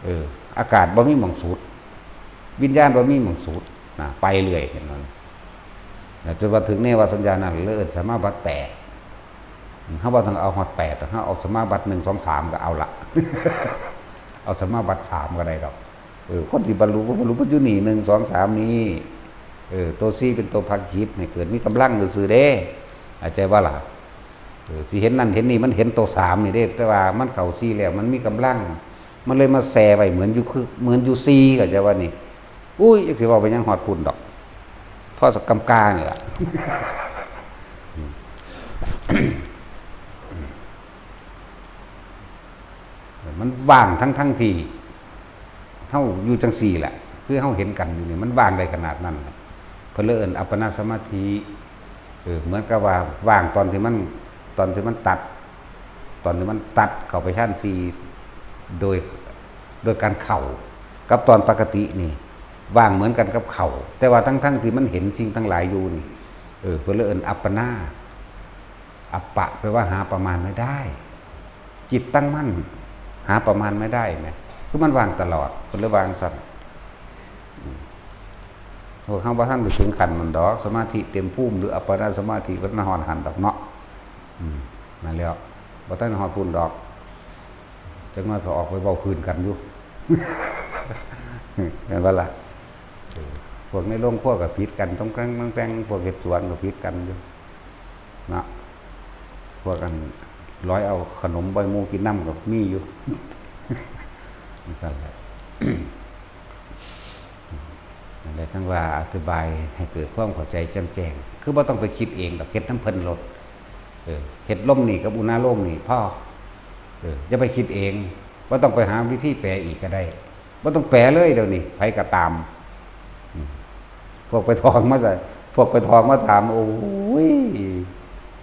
เออ อากาศบ่มีหม่องสุด วิญญาณบ่มีหม่องสุดนะ ไปเรื่อย เห็นบ่ จนว่าถึงเนวสัญญานั้น เลยเอิ้นสมาบัติแปด เฮาบ่ต้องเอาฮอดแปด เฮาเอาสมาบัติหนึ่ง สอง สาม ก็เอาละ เอาสมาบัติสามก็ได้ดอก เออ คนที่บรรลุบ่บรรลุ มันอยู่นี่ หนึ่ง สอง สาม นี่ เออ ตัวสี่เป็นตัวพาคิดให้เกิดมีกำลังซื่อๆเด้ เข้าใจบ่ล่ะ เออ สิเห็นนั่นเห็นนี่ มันเห็นตัวสามนี่เด้ แต่ว่ามันเข้าสี่แล้ว มันมีกำลัง มันเลยมาแซ่ไว้เหมือนอยู่คือ เหมือนอยู่สี่ เข้าใจบ่นี่ อุ้ย จักสิเว้าไปหยังฮอดพุ้นดอก พอสักกำกานี่ล่ะ มันว่างทั้งๆที่เฮาอยู่จั่งซี้แหละ คือเฮาเห็นกันอยู่นี่ มันว่างได้ขนาดนั้นแหละ เพิ่นเลยเอิ้นอัปปนาสมาธิ เออ เหมือนกับว่าว่างตอนที่มัน ตอนที่มันตัด ตอนที่มันตัดเข้าไปฌานสี่ โดย โดยการเข้า กับตอนปกตินี่ ว่างเหมือนกันกับเข้า แต่ว่าทั้งๆที่มันเห็นสิ่งทั้งหลายอยู่นี่ เออ เพิ่นเลยเอิ้นอัปปนา อัปปะแปลว่าหาประมาณไม่ได้ จิตตั้งมั่น หาประมาณไม่ได้แหม คือมันว่างตลอด เพิ่นเลยว่าจั่งซั้น อืม พวกเฮาบ่ทันได้ถึงขั้นนั้นดอก สมาธิเต็มภูมิ หรืออัปปนาสมาธิ บ่ทันฮอดหั่นดอกเนาะ อืม นั่นแหล้ว บ่ทันฮอดพุ้นดอก จักหน่อยก็ออกไปเว้าพื้นกันอยู่ แม่นบ่ล่ะ เออ พวกในโรงครัวก็ผิดกัน ต้องแกล้งต้องแกล้ง พวกเฮ็ดสวนก็ผิดกันอยู่ เนาะ พวกอันร้อยเอาขนมบ่ให้หมู่กินนำก็มีอยู่ จั่งซั้นแหละ นั่นแหละ จั่งว่าอธิบายให้เกิดความเข้าใจแจ่มแจ้ง คือบ่ต้องไปคิดเองดอก เฮ็ดนำเพิ่นโลด เออ เฮ็ดลมนี่กับอุณาโลมนี่พอ เออ อย่าไปคิดเอง บ่ต้องไปหาวิธีแปลอีกก็ได้ บ่ต้องแปลเลยเดี๋ยวนี้ ไผก็ตาม อืม พวกไปทองมาแต่ พวกไปทองมาถาม โอ้ย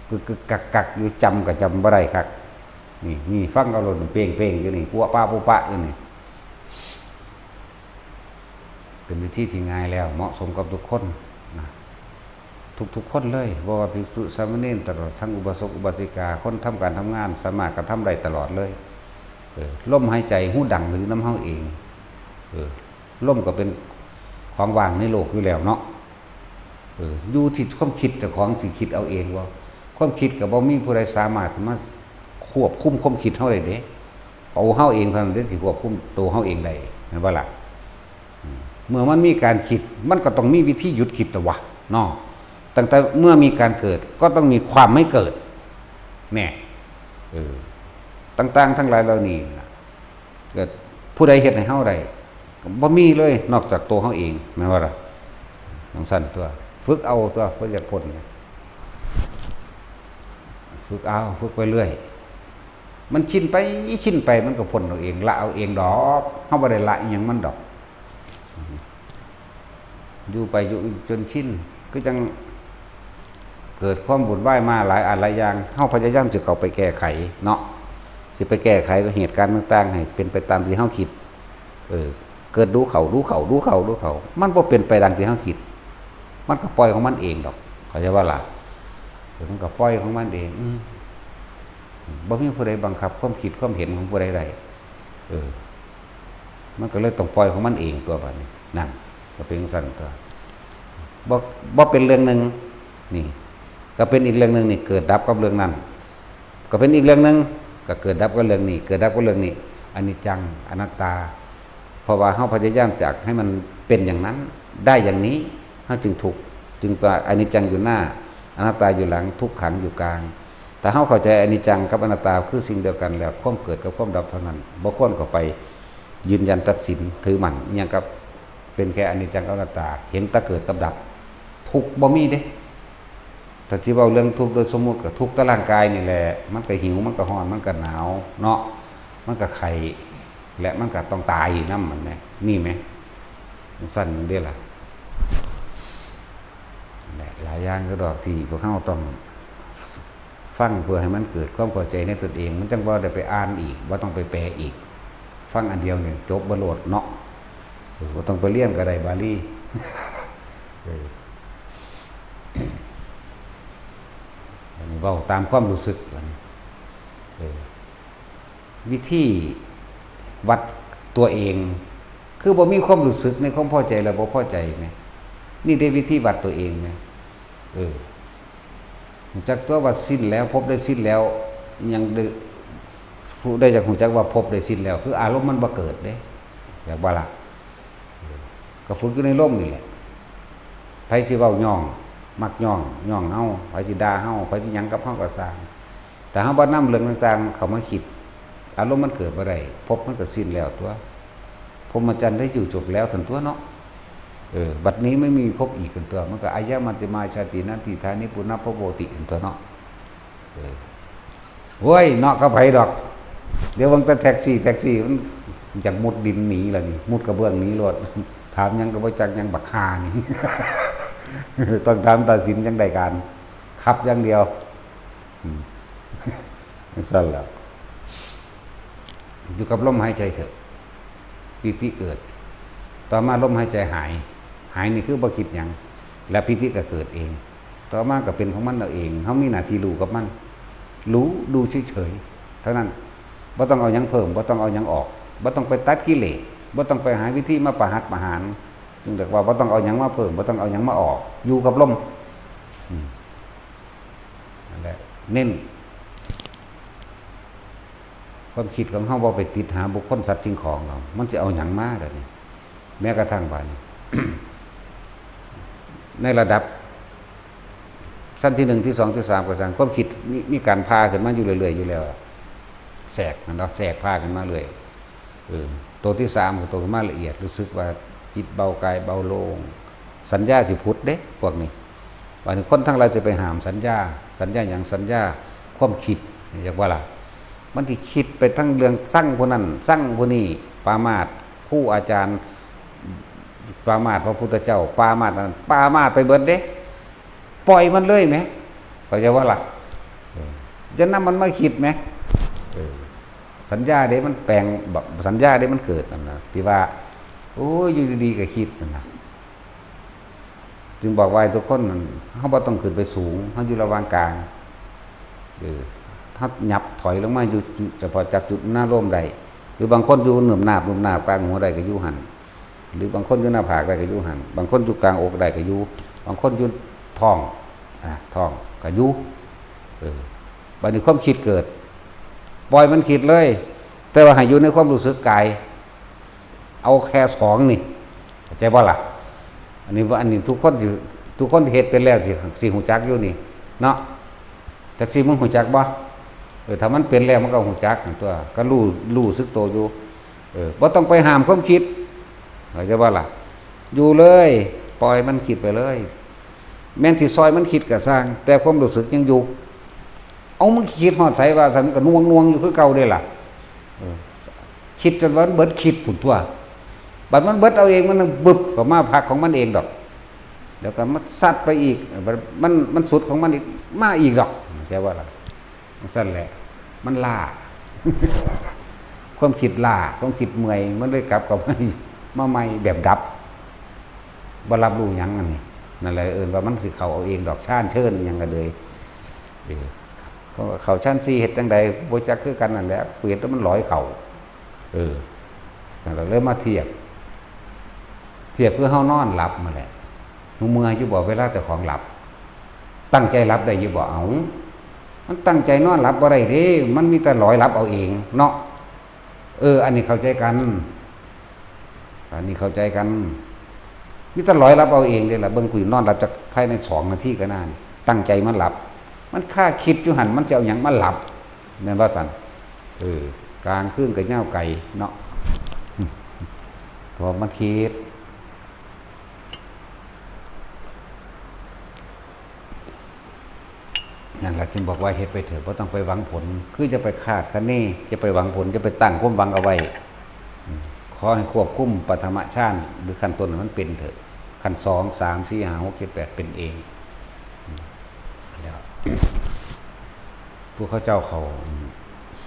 กึกกึกกักกักอยู่ จำก็จำบ่ได้คัก นี่ นี่ ฟังเอาโลด เป้งๆอยู่นี่ ปั๊วะปะปุ๊ปะอยู่นี่ เป็นวิธีที่ง่ายแล้ว เหมาะสมกับทุกคนนะ ทุกๆคนเลย บ่ว่าภิกษุสามเณร ตลอดทั้งอุบาสกอุบาสิกา คนทำการทำงาน สามารถกระทำได้ตลอดเลย เออ ลมหายใจ ฮูดังอยู่นำเฮาเอง เออ ลมก็เป็นของว่างในโลกอยู่แล้วเนาะ เออ อยู่ที่ความคิดเจ้าของสิคิดเอาเองบ่ ความคิดก็บ่มีผู้ใดสามารถมาควบคุมความคิดเฮาได้เด้ ตัวเฮาเองเท่านั้นเด้ที่ควบคุมตัวเฮาเองได้ แม่นบ่ล่ะ อืม เมื่อมันมีการคิด มันก็ต้องมีวิธีหยุดคิดตัววะ เนาะ ตั้งแต่เมื่อมีการเกิด ก็ต้องมีความไม่เกิด แน่ เออ ต่างๆทั้งหลายเหล่านี้นะ ก็ผู้ใดเฮ็ดให้เฮาได้ ก็บ่มีเลย นอกจากตัวเฮาเอง แม่นบ่ล่ะ จั่งซั้นตัว ฝึกเอาตัว เพื่อจะพ้น ฝึกเอา ฝึกไปเรื่อย มันชินไป ชินไป มันก็พ้นเอาเอง ละเอาเองดอก เฮาบ่ได้ละอิหยังมันดอก อยู่ไปอยู่จนชิน คือจั่งเกิดความวุ่นวายมาหลายอันหลายอย่าง เฮาพยายามสิเข้าไปแก้ไขเนาะ สิไปแก้ไขเหตุการณ์ต่างๆ ให้เป็นไปตามที่เฮาคิด เออ เกิดดูเข้า ดูเข้า ดูเข้า ดูเข้า มันบ่เป็นไปดังที่เฮาคิด มันก็ปล่อยของมันเองดอก เข้าใจบ่ล่ะ เออ มันก็ปล่อยของมันเอง อืม บ่มีผู้ใดบังคับความคิดความเห็นของผู้ใดได้ เออ มันก็เลยต้องปล่อยของมันเองตัวบัดนี้ นั่น ก็เป็นจั่งซั้นตัว บ่ บ่เป็นเรื่องหนึ่ง นี่ ก็เป็นอีกเรื่องหนึ่ง นี่ เกิดดับกับเรื่องนั้น ก็เป็นอีกเรื่องหนึ่ง ก็เกิดดับกับเรื่องนี้ เกิดดับกับเรื่องนี้ อนิจจัง อนัตตา เพราะว่าเฮาพยายามอยากให้มันเป็นอย่างนั้น ได้อย่างนี้ เฮาจึงทุกข์ จึงว่าอนิจจังอยู่หน้า อนัตตาอยู่หลัง ทุกขังอยู่กลาง ถ้าเฮาเข้าใจอนิจจังกับอนัตตาคือสิ่งเดียวกันแล้ว ความเกิดกับความดับเท่านั้น บ่ควรเข้าไปยืนยันตัดสินถือมั่นอิหยังกับ เป็นแค่อนิจจังกับอนัตตา เห็นแต่เกิดกับดับ ทุกข์บ่มีเด้ ถ้าสิเว้าเรื่องทุกข์โดยสมมุติก็ทุกข์แต่ร่างกายนี่แหละ มันก็หิว มันก็ร้อน มันก็หนาวเนาะ มันก็ไข้ และมันก็ต้องตายนำมันแหม นี่แหม จั่งซั้นเด้ล่ะ และหลายอย่างก็ดอกที่พวกเฮาต้องฟังเพื่อให้มันเกิดความเข้าใจในตนเอง มันจั่งบ่ได้ไปอ่านอีก บ่ต้องไปแปลอีก ฟังอันเดียวนี่จบบ่โลดเนาะ เออ บ่ต้องไปเรียนก็ได้บาลี เออ อันนี้เว้าตามความรู้สึกบัดนี้ เออ วิธีวัดตัวเอง คือบ่มีความรู้สึกในความพอใจและบ่พอใจแหม นี่เด้วิธีวัดตัวเองแหม เออ รู้จักตัวว่าสิ้นแล้ว ภพได้สิ้นแล้ว ยังได้ ผู้ใดอยากรู้จักว่าภพได้สิ้นแล้ว คืออารมณ์มันบ่เกิดเด้ อยากว่าล่ะ เออ ก็ฝึกอยู่ในลมนี่แหละ ไผสิเว้าย่อง มักย่อง ย่องเฮา ไผสิด่าเฮา ไผสิหยังกับเฮาก็ซ่าง แต่เฮาบ่นำเรื่องต่างๆเข้ามาคิด อารมณ์มันเกิดบ่ได้ ภพมันก็สิ้นแล้วตัว พรหมจรรย์ได้อยู่จบแล้วซั่นตัวเนาะ เออ บัดนี้ไม่มีภพอีกซั่นตัว มันก็ อายะมัจจิมาชาติ นัตถิทานิ ปุนพพโวติ ซั่นตัวเนาะ เออ โอ้ย เนาะกับไผดอก เดี๋ยวเบิ่งแต่แท็กซี่ แท็กซี่มันอยากมุดดินหนีล่ะนี่ มุดกระเบื้องหนีโลด ถามหยังก็บ่จักหยัง บักห่านี่ ต้องถามตาสินจั่งได้การ ขับอย่างเดียว อืม จั่งซั่นแหละ อยู่กับลมหายใจเถอะ ปีติเกิด ต่อมาลมหายใจหาย หายนี่คือบ่คิดหยัง และปีติก็เกิดเอง ต่อมาก็เป็นของมันเอาเอง เฮามีหน้าที่รู้กับมัน รู้ ดูเฉยๆ เท่านั้น บ่ต้องเอาหยังเพิ่ม บ่ต้องเอาหยังออก บ่ต้องไปตัดกิเลส บ่ต้องไปหาวิธีมาประหัตประหาร จึงเรียกว่าบ่ต้องเอาหยังมาเพิ่ม บ่ต้องเอาหยังมาออก อยู่กับลม อืม นั่นแหละ เน้น ความคิดของเฮาบ่ไปติดหาบุคคลสัตว์สิ่งของหรอก มันสิเอาหยังมาเดี๋ยวนี้ แม้กระทั่งบาดนี้ ในระดับ ชั้นที่หนึ่ง ที่สอง ที่สาม ก็ช่าง ความคิดมี มีการพาขึ้นมาอยู่เรื่อยๆอยู่แล้ว แทรก นั่นเนาะ แทรกพาขึ้นมาเรื่อย เออ ตัวที่สามคือตัวมาละเอียด รู้สึกว่าจิตเบากายเบาโล่ง สัญญาสิผุดเด้ พวกนี้ บาดนี้คนทั้งหลายจะไปห้ามสัญญา สัญญาหยัง สัญญาความคิด อยากว่าล่ะ มันสิคิดไปทั้งเรื่องซังผู้นั้น ซังผู้นี้ ปรามาสครูอาจารย์ ปรามาสพระพุทธเจ้า ปรามาสนั้น ปรามาสไปเบิดเด้ ปล่อยมันเลยแหม เข้าใจว่าล่ะ เออ อย่านำมันมาคิดแหม เออ สัญญาเด้มันแปลง สัญญาเด้มันเกิดนั่นนะ ที่ว่า โอ้ย อยู่ดีๆก็คิดนั่นนะ จึงบอกว่าให้ทุกคนนั่น เฮาบ่ต้องขึ้นไปสูง เฮาอยู่ระหว่างกลาง เออ ถ้าหยับถอยลงมาอยู่จุด เฉพาะจับจุดหน้าร่มได้ หรือบางคนอยู่หนุนหนาบ หนุนหนาบกลางหัวได้ก็อยู่หั่น หรือบางคนอยู่หน้าผากได้ก็อยู่หั่น บางคนอยู่กลางอกได้ก็อยู่ บางคนอยู่ท้อง อ่ะ ท้องก็อยู่ เออ บัดนี้ความคิดเกิด ปล่อยมันคิดเลย แต่ว่าให้อยู่ในความรู้สึกกาย เอาแค่สองนี่ เข้าใจบ่ล่ะ อันนี้ว่า อันนี้ทุกคนสิ ทุกคนเฮ็ดเป็นแล้วสิ สิฮู้จักอยู่นี่ เนาะ จักสิมึงฮู้จักบ่ เออ ถ้ามันเป็นแล้วมันก็ฮู้จักหั่นตัว ก็รู้ รู้สึกโตอยู่ เออ บ่ต้องไปห้ามความคิด เข้าใจบ่ล่ะ อยู่เลย ปล่อยมันคิดไปเลย แม่นสิซอยมันคิดก็ซ่าง แต่ความรู้สึกยังอยู่ เอามึงคิดฮอดไสว่าซั่น มันก็หน่วงๆอยู่คือเก่าเด้ล่ะ เออ คิดจนว่ามันเบิดคิดพุ้นตัว บัดมันเบิดเอาเอง มันบึบเข้ามาพักของมันเองดอก แล้วก็มันซัดไปอีก มัน มันสุดของมันอีก มาอีกดอก เข้าใจบ่ล่ะ จั่งซั่นแหละ มันล้า ความคิดล้า ความคิดเมื่อย มันเลยกลับเข้ามา มาใหม่แบบดับ บ่รับรู้หยังอันนี้ นั่นแหละเอิ้นว่ามันสิเข้าเอาเองดอก ฌานเชิญอิหยังก็เลย เออ เขา เข้าฌานสี่เฮ็ดจั่งใด บ่จักคือกันนั่นแหละ กูเห็นแต่มันลอยเข้า เออ นั่นล่ะเลยมาเทียบ เทียบคือเฮานอนหลับมาแหละ หูเมื่อยอยู่บ่เวลาเจ้าของหลับ ตั้งใจหลับได้อยู่บ่ เอ้า มันตั้งใจนอนหลับบ่ได้เด้ มันมีแต่ลอยหลับเอาเองเนาะ เออ อันนี้เข้าใจกัน อันนี้เข้าใจกัน มีแต่ลอยหลับเอาเองเด้ล่ะ เบิ่งกูนอนหลับจักภายในสองนาทีก็นาน ตั้งใจมาหลับ มันคาคิดอยู่หั่น มันจะเอาหยังมาหลับ แม่นว่าซั่น เออ กลางคืนก็ยาวไกลเนาะ เพราะมันคิด นั่นล่ะจึงบอกว่าเฮ็ดไปเถอะ บ่ต้องไปหวังผล คือจะไปคาดคะเน จะไปหวังผล จะไปตั้งความหวังเอาไว้ อืม ขอให้ควบคุมปฐมฌาน หรือขั้นต้นให้มันเป็นเถอะ ขั้นสอง สาม สี่ ห้า หก เจ็ด แปด เป็นเอง อืม แล้ว พวกเขาเจ้าเข้า อืม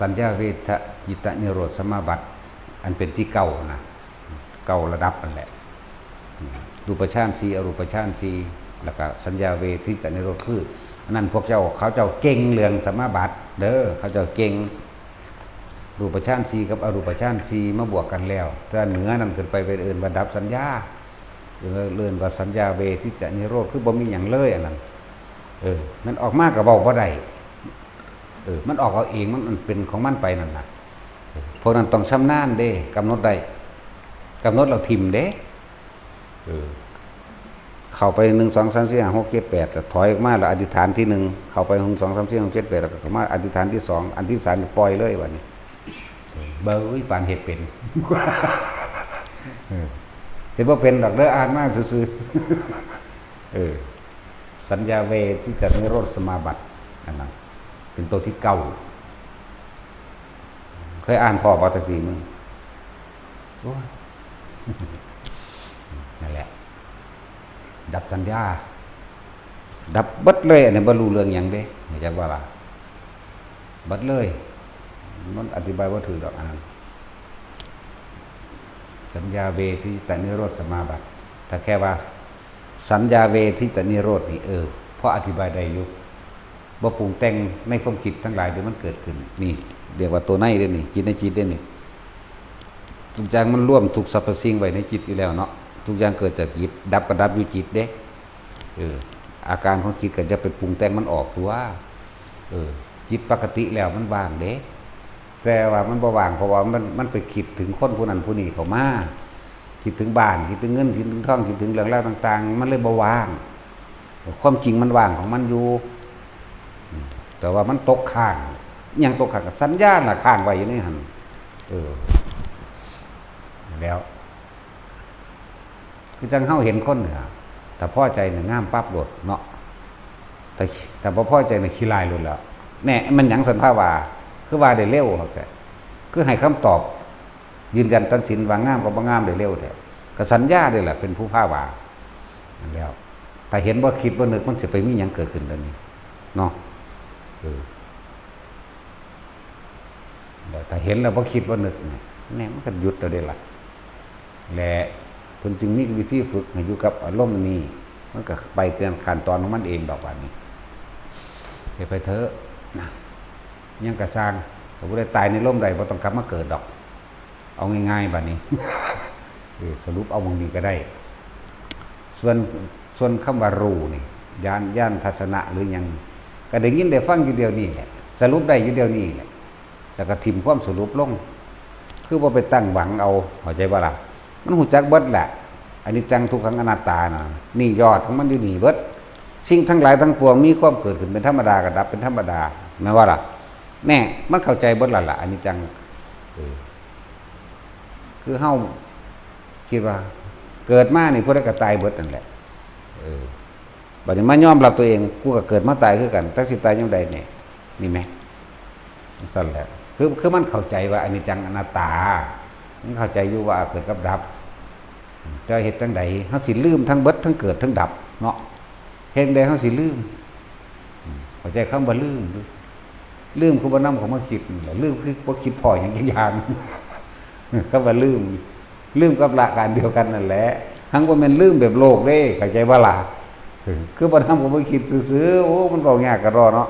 สัญญาเวทยิตนิโรธสมาบัติ อันเป็นที่เก้านะ เก้าระดับนั่นแหละ รูปฌานสี่ อรูปฌานสี่ แล้วก็สัญญาเวทิตนิโรธ คือ อันนั้นพวกเจ้า เขาเจ้าเก่งเรื่องสมาบัติเด้อ เขาเจ้าเก่ง รูปฌานสี่กับอรูปฌานสี่มาบวกกันแล้ว แต่เหนือนั้นขึ้นไปเป็นเอิ้นว่าดับสัญญา เอิ้นว่าสัญญาเวทิตนิโรธ คือบ่มีหยังเลยอันนั้น เออ มันออกมาก็เว้าบ่ได้ เออ มันออกเอาเอง มัน มันเป็นของมันไปนั่นน่ะ เออ พวกนั้นต้องชำนาญเด้ กำหนดได้ กำหนดแล้วถิ่มเด้ เออ เข้าไป หนึ่ง สอง สาม สี่ ห้า หก เจ็ด แปด แล้วถอยออกมาแล้วอธิษฐานที่หนึ่ง เข้าไป หนึ่ง สอง สาม สี่ ห้า หก เจ็ด แปด แล้วก็มาอธิษฐานที่สอง อันที่สามปล่อยเลยบัดนี้ เออ เบ้ย ปานเฮ็ดเป็น เออ เฮ็ดบ่เป็นดอกเด้อ อ่านมาซื่อๆ เออ สัญญาเวทิตนิโรธสมาบัติ อันนั้น เป็นตัวที่เก้า เคยอ่านพ้อบ่จังซี่มึง โอ้ย นั่นแหละ ดับสัญญา ดับเบิดเลย อันนี้บ่รู้เรื่องหยังเด้ เข้าใจบ่ล่ะ เบิดเลย มันอธิบายบ่ถูกดอกอันนั้น สัญญาเวทิตนิโรธสมาบัติ ถ้าแค่ว่า สัญญาเวทิตนิโรธนี่ เออ พออธิบายได้อยู่ บ่ปรุงแต่งในความคิดทั้งหลายที่มันเกิดขึ้น นี่ เรียกว่าตัวในเด้นี่ จิตในจิตเด้นี่ ทุกอย่างมันรวมทุกสรรพสิ่งไว้ในจิตอยู่แล้วเนาะ ทุกอย่างเกิดจากจิต ดับก็ดับอยู่จิตเด้ เออ อาการของจิตก็จะไปปรุงแต่งมันออกตัว เออ จิตปกติแล้วมันว่างเด้ แต่ว่ามันบ่ว่าง เพราะว่ามัน มันไปคิดถึงคนผู้นั้นผู้นี้เข้ามา คิดถึงบ้าน คิดถึงเงิน คิดถึงทอง คิดถึงเรื่องราวต่างๆ มันเลยบ่ว่าง ความจริงมันว่างของมันอยู่ อืม แต่ว่ามันตกค้าง อิหยังตกค้าง ก็สัญญาน่ะค้างไว้อยู่ในหั่น เออ แล้ว คือจั่งเฮาเห็นคนเนี่ย ถ้าพอใจเนี่ยงามปั๊บโลดเนาะ แต่ แต่บ่พอใจเนี่ยขี้ร้ายโลดแล้ว แน่ มันหยังสันพาว่า คือว่าได้เร็ว คือให้คำตอบ ยืนยันตัดสินว่างามกับบ่งามได้เร็วแท้ ก็สัญญาเด้ล่ะ เป็นผู้พาว่า นั่นแล้ว ถ้าเห็นบ่คิดบ่นึก มันสิไปมีหยังเกิดขึ้นเดี๋ยวนี้ เนาะ เออ แล้วถ้าเห็นแล้วบ่คิดบ่นึกเนี่ย แน่ มันก็หยุดแล้วเด้ล่ะ และเพิ่นจึงมีวิธีฝึกให้อยู่กับอารมณ์นี้ มันก็ไปตามขั้นตอนของมันเองดอกบัดนี้ เฮ็ดไปเถอะนะ หยังก็ซ่าง ถ้าผู้ใดตายในลมใดบ่ต้องกลับมาเกิดดอก เอาง่ายๆ บัดนี้ เออ สรุปเอาหม่องนี้ก็ได้ ส่วน ส่วนคำว่ารู้นี่ ญาณ ญาณทัศนะหรือหยัง ก็ได้ยินได้ฟังอยู่เดี๋ยวนี้แหละ สรุปได้อยู่เดี๋ยวนี้แหละ แล้วก็ถิ่มความสรุปลง คือบ่ไปตั้งหวังเอา เข้าใจบ่ล่ะ มันฮู้จักเบิดแหละ อนิจจังทุกขังอนัตตาน่ะ นี่ยอดของมันอยู่นี่เบิด สิ่งทั้งหลายทั้งปวงมีความเกิดขึ้นเป็นธรรมดา ก็ดับเป็นธรรมดา แม่นบ่ล่ะ แน่ มันเข้าใจเบิดแล้วล่ะ อนิจจัง เออ คือเฮาคิดว่า เกิดมานี่ผู้ใดก็ตายเบิดนั่นแหละ เออ บัดนี้มายอมรับตัวเอง กูก็เกิดมาตายคือกัน จักสิตายยามใดแน่ นี่แหม จั่งซั้นแหละ คือ คือมันเข้าใจว่าอนิจจังอนัตตา มันเข้าใจอยู่ว่าเกิดกับดับ จะเฮ็ดจั่งใด เฮาสิลืมทั้งเบิดทั้งเกิดทั้งดับเนาะ เฮ็ดจั่งใดเฮาสิลืม เข้าใจคำว่าลืม ลืมคือบ่นำเข้ามาคิดนั่นแหละ ลืมคือบ่คิดพ้อหยังจักอย่าง คำว่าลืม ลืมกับละก็อันเดียวกันนั่นแหละ หังบ่แม่นลืมแบบโลกเด้ เข้าใจบ่ล่ะ คือบ่นำเข้ามาคิดซื่อๆ โอ้ มันเว้ายากกะด้อเนาะ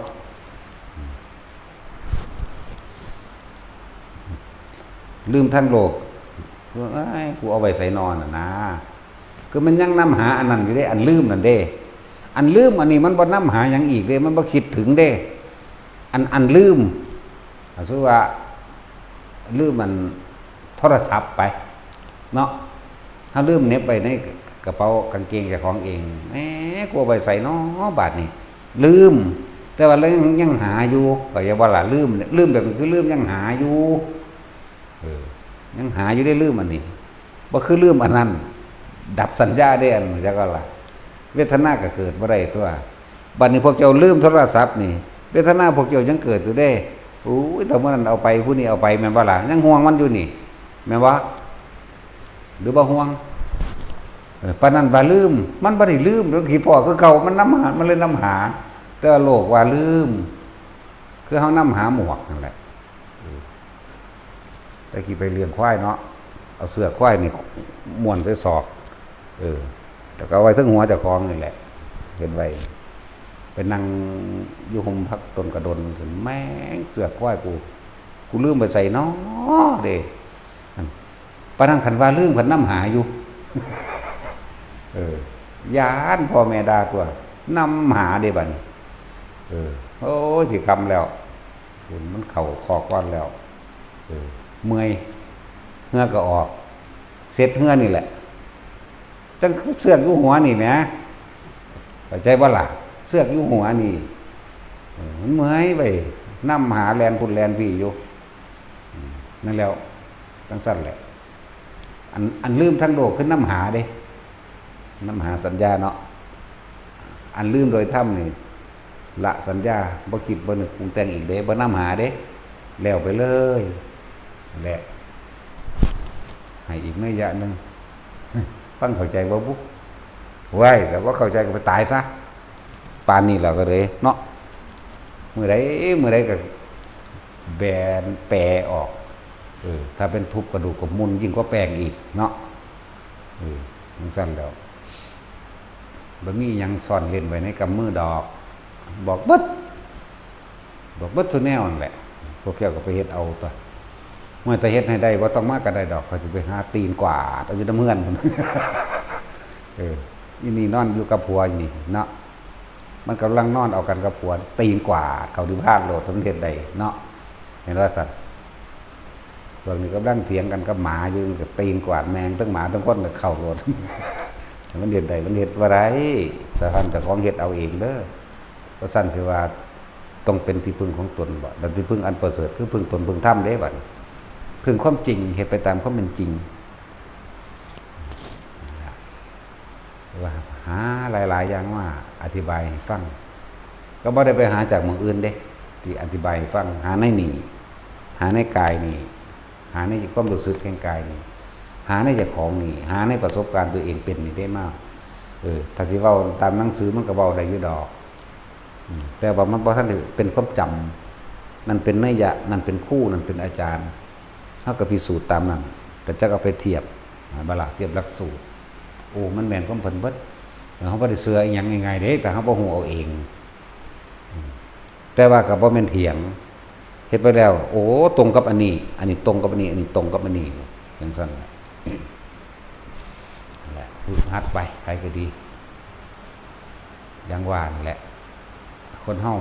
ลืมทางโลก เอ้ย กูเอาไว้ไสนอน่ะนะ คือมันยังนำหาอันนั้นอยู่เด้ อันลืมนั่นเด้ อันลืมอันนี้มันบ่นำหาหยังอีกเด้ มันบ่คิดถึงเด้ อัน อันลืม สมมุติว่า ลืมอันโทรศัพท์ไป เนาะ เฮาลืมเหน็บไว้ในกระเป๋ากางเกงเจ้าของเอง แหม กูเอาไว้ไสน้อบาดนี้ ลืม แต่ว่าเรายัง ยังหาอยู่ เข้าใจบ่ล่ะ ลืม ลืมแบบนี้คือลืมยังหาอยู่ เออ ยังหาอยู่ได้ลืมอันนี้ บ่คือลืมอันนั้น ดับสัญญาได้อันนั้น จักว่าล่ะ เวทนาก็เกิดบ่ได้ตัว บัดนี้พวกเจ้าลืมโทรศัพท์นี่ เวทนาพวกเจ้ายังเกิดอยู่เด้ โอ้ย แต่เมื่อนั้นเอาไป ผู้นี้เอาไป แม่นบ่ล่ะ ยังห่วงมันอยู่นี่ แม่นบ่ หรือบ่ห่วง เออ ปานนั้นว่าลืม มันบ่ได้ลืม มันขี้พ้อคือเก่า มันนำหา มันเลยนำหา แต่ว่าโลกว่าลืม คือเฮานำหาหมวกนั่นแหละ เออ แต่กี้ไปเลี้ยงควายเนาะ เอาเสื้อควายนี่ม้วนใส่ศอก เออ แล้วก็เอาไว้เทิงหัวเจ้าของนี่แหละ เห็นไว้ ไปนั่งอยู่ห่มผักต้นกระโดน แม่งเสื้อควายกู กูลืมไปใส่น้อเด้ อัน ปานนั้นคันว่าลืมคันนำหาอยู่ เออ ย้านพ่อแม่ด่าตัวนำหาเด้บัดนี้ เออ โอ้ย สิค่ำแล้ว มันเข้าคอกก่อนแล้ว เออ เมื่อย เฮือก็ออก เสร็จเฮือนี่แหละ จั่งเสือกอยู่หัวนี่แหม เข้าใจบ่ล่ะ เสือกอยู่หัวนี่ เออ มันเมื่อยไป นำหาแล่นพุ้นแล่นพี้อยู่ อืม นั่นแล้ว จั่งซั่นแหละ อัน อันลืมทางโลกคือนำหาเด้ นำหาสัญญาเนาะ อันลืมโดยธรรมนี่ ละสัญญา บ่คิดบ่นึกปรุงแต่งอีกเด้ บ่นำหาเด้ แล้วไปเลย นั่นแหละ ให้อีกนัยยะหนึ่ง ฟังเข้าใจบ่บุ ไว้ แต่ว่าเข้าใจก็ไปตายซะ ปานนี้แล้วก็เลยเนาะ มื้อใด มื้อใดก็แบนแปรออก เออ ถ้าเป็นทุบกระดูกก็มุนยิ่งกว่าแป้งอีกเนาะ เออ จั่งซั่นแล้ว บ่มีหยังซ่อนเร้นไว้ในกำมือดอก บอกเบิด บอกเบิดซุแนวนั่นแหละ พวกเจ้าก็ไปเฮ็ดเอาตั๊ว เมื่อแต่เฮ็ดให้ได้ บ่ต้องมาก็ได้ดอก ข้อยสิไปหาตีนกวาดเอาอยู่นำเฮือน เออ อีนี่นอนอยู่กับผัวอยู่นี่เนาะ มันกำลังนอนเอากันกับผัว ตีนกวาดเข้าที่บ้านโลด มันเฮ็ดได้เนาะ เห็นว่าซั่น พวกนี้กำลังเถียงกันกับหมาอยู่ ก็ตีนกวาดแม่ง ทั้งหมาทั้งคนก็เข้าโลด มันเฮ็ดได้ มันเฮ็ดบ่ได้ แต่ท่านเจ้าของเฮ็ดเอาเองเด้อ เพราะซั่นสิว่าต้องเป็นที่พึ่งของตนบ่ แล้วที่พึ่งอันประเสริฐคือพึ่งตนพึ่งธรรมเด้บัดนี้ พึ่งความจริง เฮ็ดไปตามความเป็นจริง ว่าหาหลายๆอย่างมาอธิบายให้ฟัง ก็บ่ได้ไปหาจากหม่องอื่นเด้ ที่อธิบายให้ฟัง หาในนี่ หาในกายนี่ หาในความรู้สึกแห่งกายนี่ หาในเจ้าของนี่ หาในประสบการณ์ตัวเองเป็นนี่ได้มา เออ ถ้าสิเว้าตามหนังสือมันก็เว้าได้อยู่ดอก อืม แต่ว่ามันบ่ทันได้เป็นความจำ นั่นเป็นนัยยะ นั่นเป็นครู นั่นเป็นอาจารย์ เฮาก็พิสูจน์ตามนั้น ก็จักเอาไปเทียบ อ่า บ่ล่ะ เทียบหลักสูตร โอ้ มันแม่นของเพิ่นเบิด เออ เฮาบ่ได้เชื่ออิหยังง่ายๆเด้ แต่เฮาบ่ฮู้เอาเอง อืม แต่ว่าก็บ่แม่นเถียง เฮ็ดไปแล้ว โอ้ ตรงกับอันนี้ อันนี้ตรงกับอันนี้ อันนี้ตรงกับอันนี้ จั่งซั่นล่ะ นั่นแหละ ฝึกหัดไป ไผก็ดี อย่างว่านั่นแหละ คนเฮา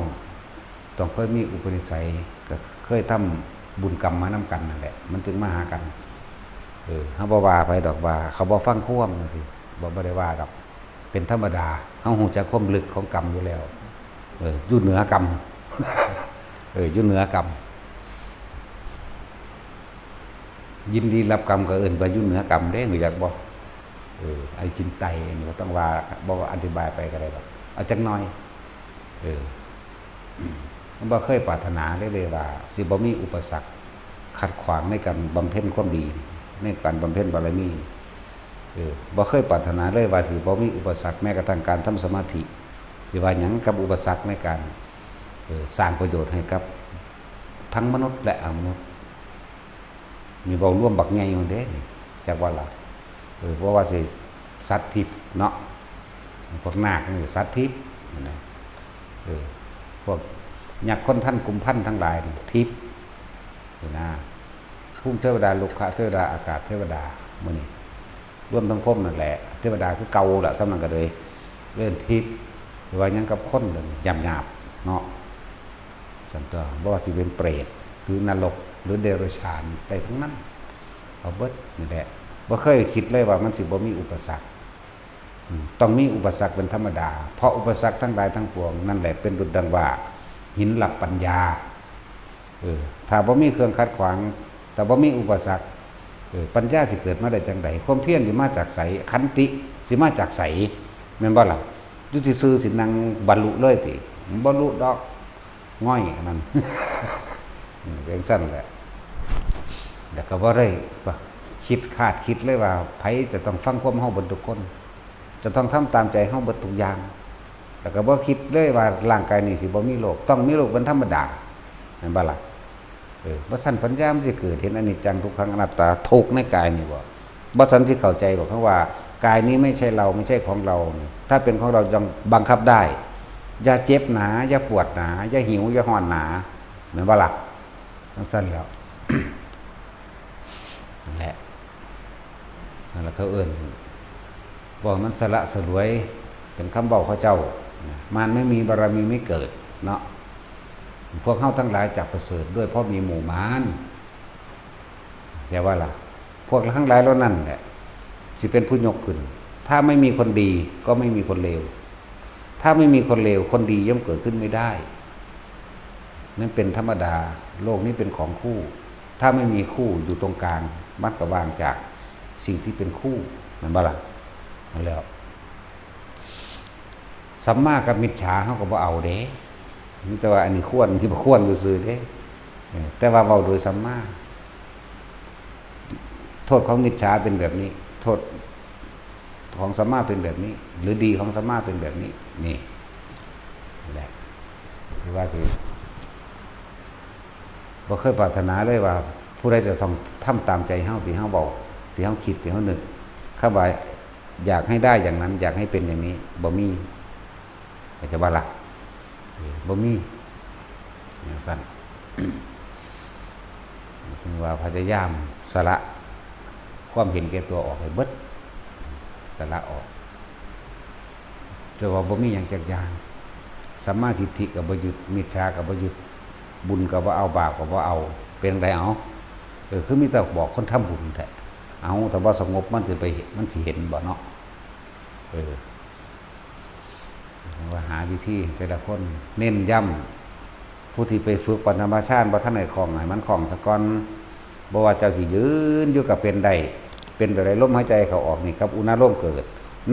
ต้องเคยมีอุปนิสัย ก็เคยทำบุญกรรมมานำกันนั่นแหละ มันจึงมาหากัน เออ เฮาบ่ว่าไผดอกว่า เขาบ่ฟังความจั่งซี้ บ่ บ่ได้ว่าดอก เป็นธรรมดา เฮาฮู้จักความลึกของกรรมอยู่แล้ว เออ อยู่เหนือกรรม เออ อยู่เหนือกรรม ยินดีรับกรรมก็เอิ้นว่าอยู่เหนือกรรมเด้ รู้จักบ่ เออ ไอ้จินไตนี่บ่ต้องว่า บ่อธิบายไปก็ได้ดอก เอาจักหน่อย เออ มันบ่เคยปรารถนาเลย เลยว่าสิบ่มีอุปสรรคขัดขวางในการบำเพ็ญความดี ในการบำเพ็ญบารมี เออ บ่เคยปรารถนาเลยว่าสิบ่มีอุปสรรคแม้กระทั่งการทำสมาธิ สิว่าหยังกับอุปสรรคในการ เออ สร้างประโยชน์ให้กับทั้งมนุษย์และอมนุษย์ นี่เว้ารวมบักใหญ่อยู่เด้นี่ จักว่าล่ะ เออ เพราะว่าสิสัตว์ทิพย์เนาะ พวกนาคนี่สัตว์ทิพย์นะ เออ พวกยักษ์คนทัณฑ์กุมพันธ์ทั้งหลายนี่ทิพย์นี่นะ ภูมิเทวดา รุกขเทวดา อากาศเทวดา หมู่นี้ รวมทั้งพรหมนั่นแหละ เทวดาคือเก่าล่ะ ส่ำนั้นก็เลยเอิ้นทิพย์ หรือว่าหยังกับคนหยาบๆเนาะ ซั่นตั๊ว บ่ว่าสิเป็นเปรต หรือนรก หรือเดรัจฉาน ได้ทั้งนั้น เอาเบิดนี่แหละ บ่เคยคิดเลยว่ามันสิบ่มีอุปสรรค อืม ต้องมีอุปสรรคเป็นธรรมดา เพราะอุปสรรคทั้งหลายทั้งปวงนั่นแหละเป็นดุจดังว่าหินหลับปัญญา เออ ถ้าบ่มีเครื่องขัดขวาง ถ้าบ่มีอุปสรรค เออ ปัญญาสิเกิดมาได้จั่งใด ความเพียรสิมาจากไส ขันติสิมาจากไส แม่นบ่ล่ะ อยู่ซื่อๆสินั่งบรรลุเลยติ บ่บรรลุดอก ง่อยอันนั้น อืม เป็นซั่นแหละ แล้วก็บ่ได้ว่าคิดคาดคิดเลยว่าไผจะต้องฟังความเฮาเบิดทุกคน จะต้องทำตามใจเฮาเบิดทุกอย่าง แล้วก็บ่คิดเลยว่าร่างกายนี้สิบ่มีโรค ต้องมีโรคเป็นธรรมดา แม่นบ่ล่ะ? เออ บ่ซั้นปัญญามันสิเกิดเห็นอนิจจังทุกขังอนัตตา ทุกข์ในกายนี่บ่ บ่ซั้นสิเข้าใจบ่ คำว่า กายนี้ไม่ใช่เรา ไม่ใช่ของเรานี่ ถ้าเป็นของเรายังบังคับได้ อย่าเจ็บหนา อย่าปวดหนา อย่าหิว อย่าฮ้อนหนา แม่นบ่ล่ะ จั่งซั้นแล้ว นั่นแหละ นั่นแหละเขาเอิ้น ว่ามันสละสลวย เป็นคำเว้าเขาเจ้า มารไม่มีบารมีไม่เกิด เนาะ พวกเฮาทั้งหลายจักประเสริฐด้วยเพราะมีหมู่มาร แปลว่าล่ะ พวกทั้งหลายเหล่านั้นแหละ สิเป็นผู้ยกขึ้น ถ้าไม่มีคนดีก็ไม่มีคนเลว ถ้าไม่มีคนเลว คนดีย่อมเกิดขึ้นไม่ได้ นั่นเป็นธรรมดา โลกนี้เป็นของคู่ ถ้าไม่มีคู่อยู่ตรงกลาง มันก็ว่างจากสิ่งที่เป็นคู่ แม่นบ่ล่ะ นั่นแหล้ว สัมมากับมิจฉาเฮาก็บ่เอาเด้ มีแต่ว่าอันนี้ควร ที่บ่ควรซื่อๆเด้ เออ แต่ว่าเว้าโดยสัมมา โทษของมิจฉาเป็นแบบนี้ โทษของสัมมาเป็นแบบนี้ หรือดีของสัมมาเป็นแบบนี้ นี่แหละ ที่ว่าสิ บ่เคยปรารถนาเลยว่า ผู้ใดจะต้องทำตามใจเฮา ที่เฮาเว้า ที่เฮาคิด ที่เฮานึก คำว่าอยากให้ได้อย่างนั้น อยากให้เป็นอย่างนี้ บ่มี เข้าใจบ่ล่ะ เออ บ่มี จั่งซั้น ถึงว่าพยายามสละความเห็นแก่ตัวออกให้เบิด สละออก แต่ว่าบ่มีหยังจักอย่าง สัมมาทิฏฐิก็บ่ยึด มิจฉาก็บ่ยึด บุญก็บ่เอา บาปก็บ่เอา เป็นจั่งใดเอา เออ คือมีแต่บอกคนทำบุญแท้ เอา ถ้าบ่สงบมันสิไปเห็น มันสิเห็นบ่เนาะ เออ ว่าหาวิธีแต่ละคน เน้นย้ำ ผู้ที่ไปฝึกปฐมฌาน บ่ทันได้คล่อง ให้มันคล่องซะก่อน บ่ว่าเจ้าสิยืนอยู่ก็เป็นได้ เป็นแบบใด ลมหายใจเข้าออกนี่กับอุณาโลมเกิด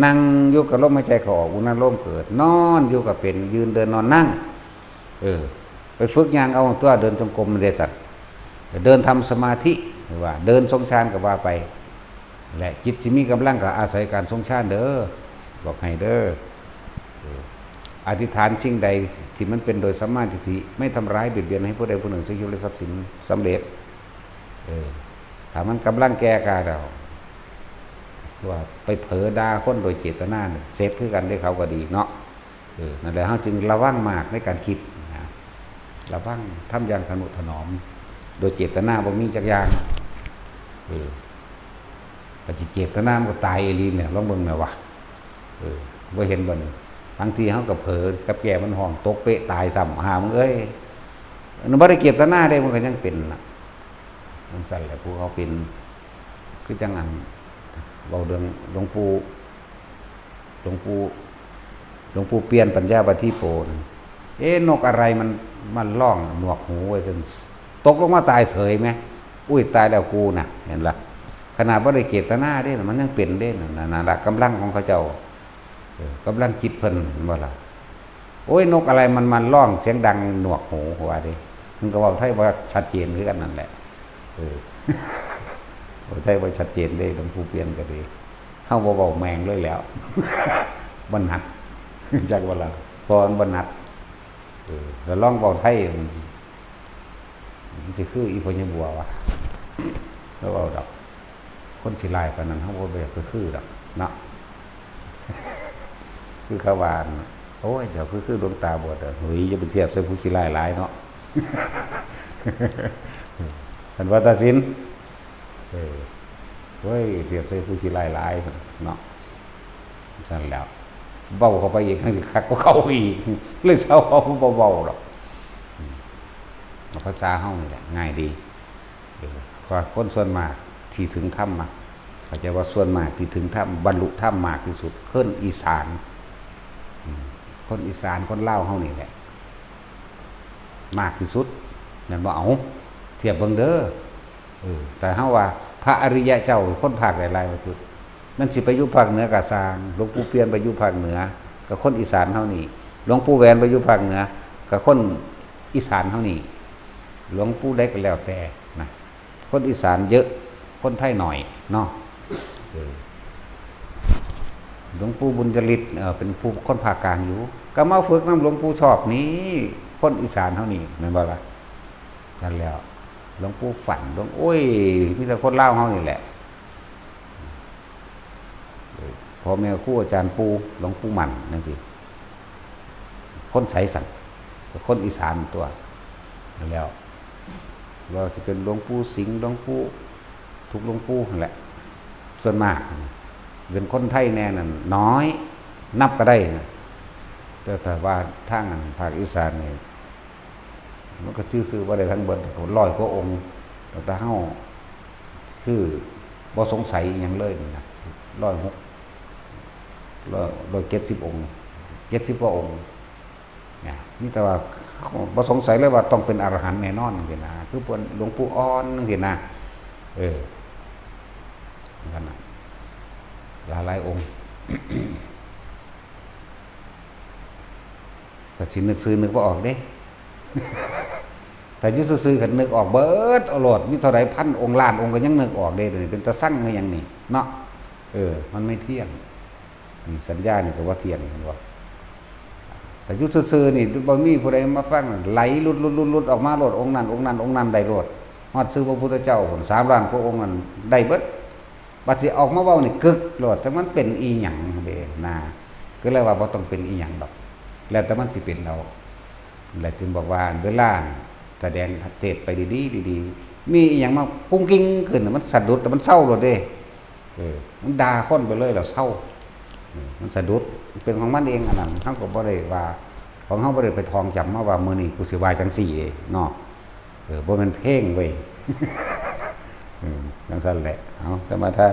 นั่งอยู่กับลมหายใจเข้าออก อุณาโลมเกิด นอนอยู่ก็เป็น ยืนเดินนอนนั่ง เออ ไปฝึกย่างเอาตัว เดินจงกรมมันได้สัตว์ เดินทำสมาธิ หรือว่าเดินทรงฌานก็ว่าไป และจิตสิมีกำลังก็อาศัยการทรงฌานเด้อ บอกให้เด้อ เออ อธิษฐานสิ่งใดที่มันเป็นโดยสัมมาทิฏฐิ ไม่ทำร้ายเบียดเบียนให้ผู้ใดผู้หนึ่ง ซึ่งชีวิตและทรัพย์สิน สำเร็จ เออ ถ้ามันกำลังแก่กล้าแล้ว ว่าไปเผลอด่าคนโดยเจตนาเนี่ย เสร็จคือกันเด้อ เขาก็ดีเนาะ เออ นั่นแหละ เฮาจึงระวังมากในการคิดนะ ระวัง ทำอย่างทะนุถนอม โดยเจตนาบ่มีจักอย่าง เออ ปฏิเจตนามันก็ตายอีหลีเนี่ย ลองเบิ่งแหน่วะ เออ บ่เห็นบ่นี่ บางทีเฮาก็เผลอกับแก่มันฮ้อง ตกเปะตายซ้ำ ห่ามึงเอ้ย มันบ่ได้เจตนาเด้ มันก็ยังเป็นน่ะ จั่งซั้นแหละ ผู้เขาเป็น คือจั่งอัน เว้าเรื่องหลวงปู่ หลวงปู่ หลวงปู่เปี่ยนปัญญาปาฏิโปน เอ๊ะ นกอะไรมัน มันร้องหนวกหูไว้ซั่น ตกลงมาตายเฉยไหม อุ้ย ตายแล้วกูน่ะ เห็นละ ขนาดบ่ได้เจตนาเด้ มันยังเป็นเด้ นั่นน่ะ นั่นล่ะ กำลังของเขาเจ้า เออ กำลังจิตเพิ่น เห็นบ่ล่ะ โอ้ย นกอะไรมัน มันร้องเสียงดังหนวกหู ว่าเด้ มันก็เว้าไทยบ่ชัดเจนคือกันนั่นแหละ เออ เว้าไทยบ่ชัดเจนเด้ หลวงปู่เปี่ยนก็ดี เฮาบ่เว้าแม่งเลยแหล้ว บ่หนัก จักว่าล่ะ เพราะมันบ่หนัก เออ แล้วลองเว้าไทย มันสิคืออีพ่อใหญ่บัววะ แล้วเว้าดอก คนสิหลายปานนั้น เฮาบ่อยากไปคือดอกเนาะ คือเขาว่า โอ้ย เจ้าคือ คือหลวงตาบวชอะ เฮ้ย อย่าไปเทียบใส่ผู้ขี้ร้ายหลายเนาะ ท่านว่าตาสิน เออ เฮ้ย เทียบใส่ผู้ขี้ร้ายหลายเนาะ ซั่นแหล้ว เว้าเข้าไปอีก จั่งสิคักกว่าเก่าอีก เลยเซาเว้า บ่เว้าดอก อืม ภาษาเฮานี่แหละ ง่ายดี เออ เพราะว่าคนส่วนมากที่ถึงธรรมอะ เข้าใจว่าส่วนมากที่ถึงธรรม บรรลุธรรมมากที่สุด คนอีสาน อืม คนอีสาน คนลาวเฮานี่แหละ มากที่สุด แม่นบ่ เอา เทียบเบิ่งเด้อ เออ แต่เฮาว่าพระอริยะเจ้า คนภาคใดหลายกว่าจุด มันสิไปอยู่ภาคเหนือก็ซ่าง หลวงปู่เปี่ยนไปอยู่ภาคเหนือ ก็คนอีสานเฮานี่ หลวงปู่แหวนไปอยู่ภาคเหนือ ก็คนอีสานเฮานี่ หลวงปู่ใดก็แล้วแต่นะ คนอีสานเยอะ คนไทยหน่อยเนาะ เออ หลวงปู่บุญยฤทธิ์ เอ่อ เป็นผู้คนภาคกลางอยู่ ก็มาฝึกนำหลวงปู่ชอบนี่ คนอีสานเฮานี่ แม่นบ่ล่ะ นั่นแหล้ว หลวงปู่ฝัน หลวง โอ้ย มีแต่คนลาวเฮานี่แหละ พ่อแม่ครูอาจารย์ปู่ หลวงปู่หมั่นจั่งซี้ คนไสสัน ก็คนอีสานตัว นั่นแหล้ว ว่าสิเป็นหลวงปู่สิงห์ หลวงปู่ ทุกหลวงปู่นั่นแหละ ส่วนมาก เป็นคนไทยแน่นั่นน้อย นับก็ได้นะ แต่ถ้าว่าทางอันภาคอีสานนี่ มันก็ชื่อซื้อว่าได้ทั้งเบิด ร้อยกว่าองค์ แต่เฮาคือบ่สงสัยอิหยังเลยนี่นะ ร้อยหก ร้อย ร้อยเจ็ดสิบองค์ เจ็ดสิบกว่าองค์นะ นี่แต่ว่าบ่สงสัยเลยว่าต้องเป็นอรหันต์แน่นอนจั่งซี้นะ คือเพิ่นหลวงปู่อ่อนจั่งซี้นะ เออ นั่นน่ะ หลายๆองค์ แต่สินึกชื่อนึกบ่ออกเด้ แต่อยู่ซื่อๆ คันนึกออกเบิดเอาโลด มีเท่าใดพันองค์ล้านองค์ก็ยังนึกออกเด้ เดี๋ยวนี้เป็นตาซังคือหยังนี่ เนาะ เออ มันไม่เที่ยง อืม สัญญานี่ก็บ่เที่ยง เห็นบ่ แต่อยู่ซื่อๆ นี่ บ่มีผู้ใดมาฟัง ไหลหลุดๆๆๆ ออกมาโลด องค์นั้น องค์นั้น องค์นั้นได้โลด ฮอดชื่อพระพุทธเจ้าพุ้น สามล้านกว่าองค์นั้นได้เบิด บัดสิออกมาเว้านี่กึกโลด แต่มันเป็นอีหยังเด้นะ ก็เลยว่าบ่ต้องเป็นอีหยังดอก แล้วแต่มันสิเป็นเอา และจึงบอกว่าเวลาแสดงเทศน์ไปดีๆ ดีๆ มีอีหยังมากุ้งกิ้งขึ้นน่ะ มันสะดุด แต่มันเซาโลดเด้ เออ มันด่าคนไปเลยแล้วเซา เออ มันสะดุด มันเป็นของมันเองอันนั้น เฮาก็บ่ได้ว่า ของเฮาบ่ได้ไปท่องจำมาว่ามื้อนี้กูสิว่าจั่งซี้เด้เนาะ เออ บ่แม่นเพลงเว้ย เออ จั่งซั่นแหละ เอา สมาทาน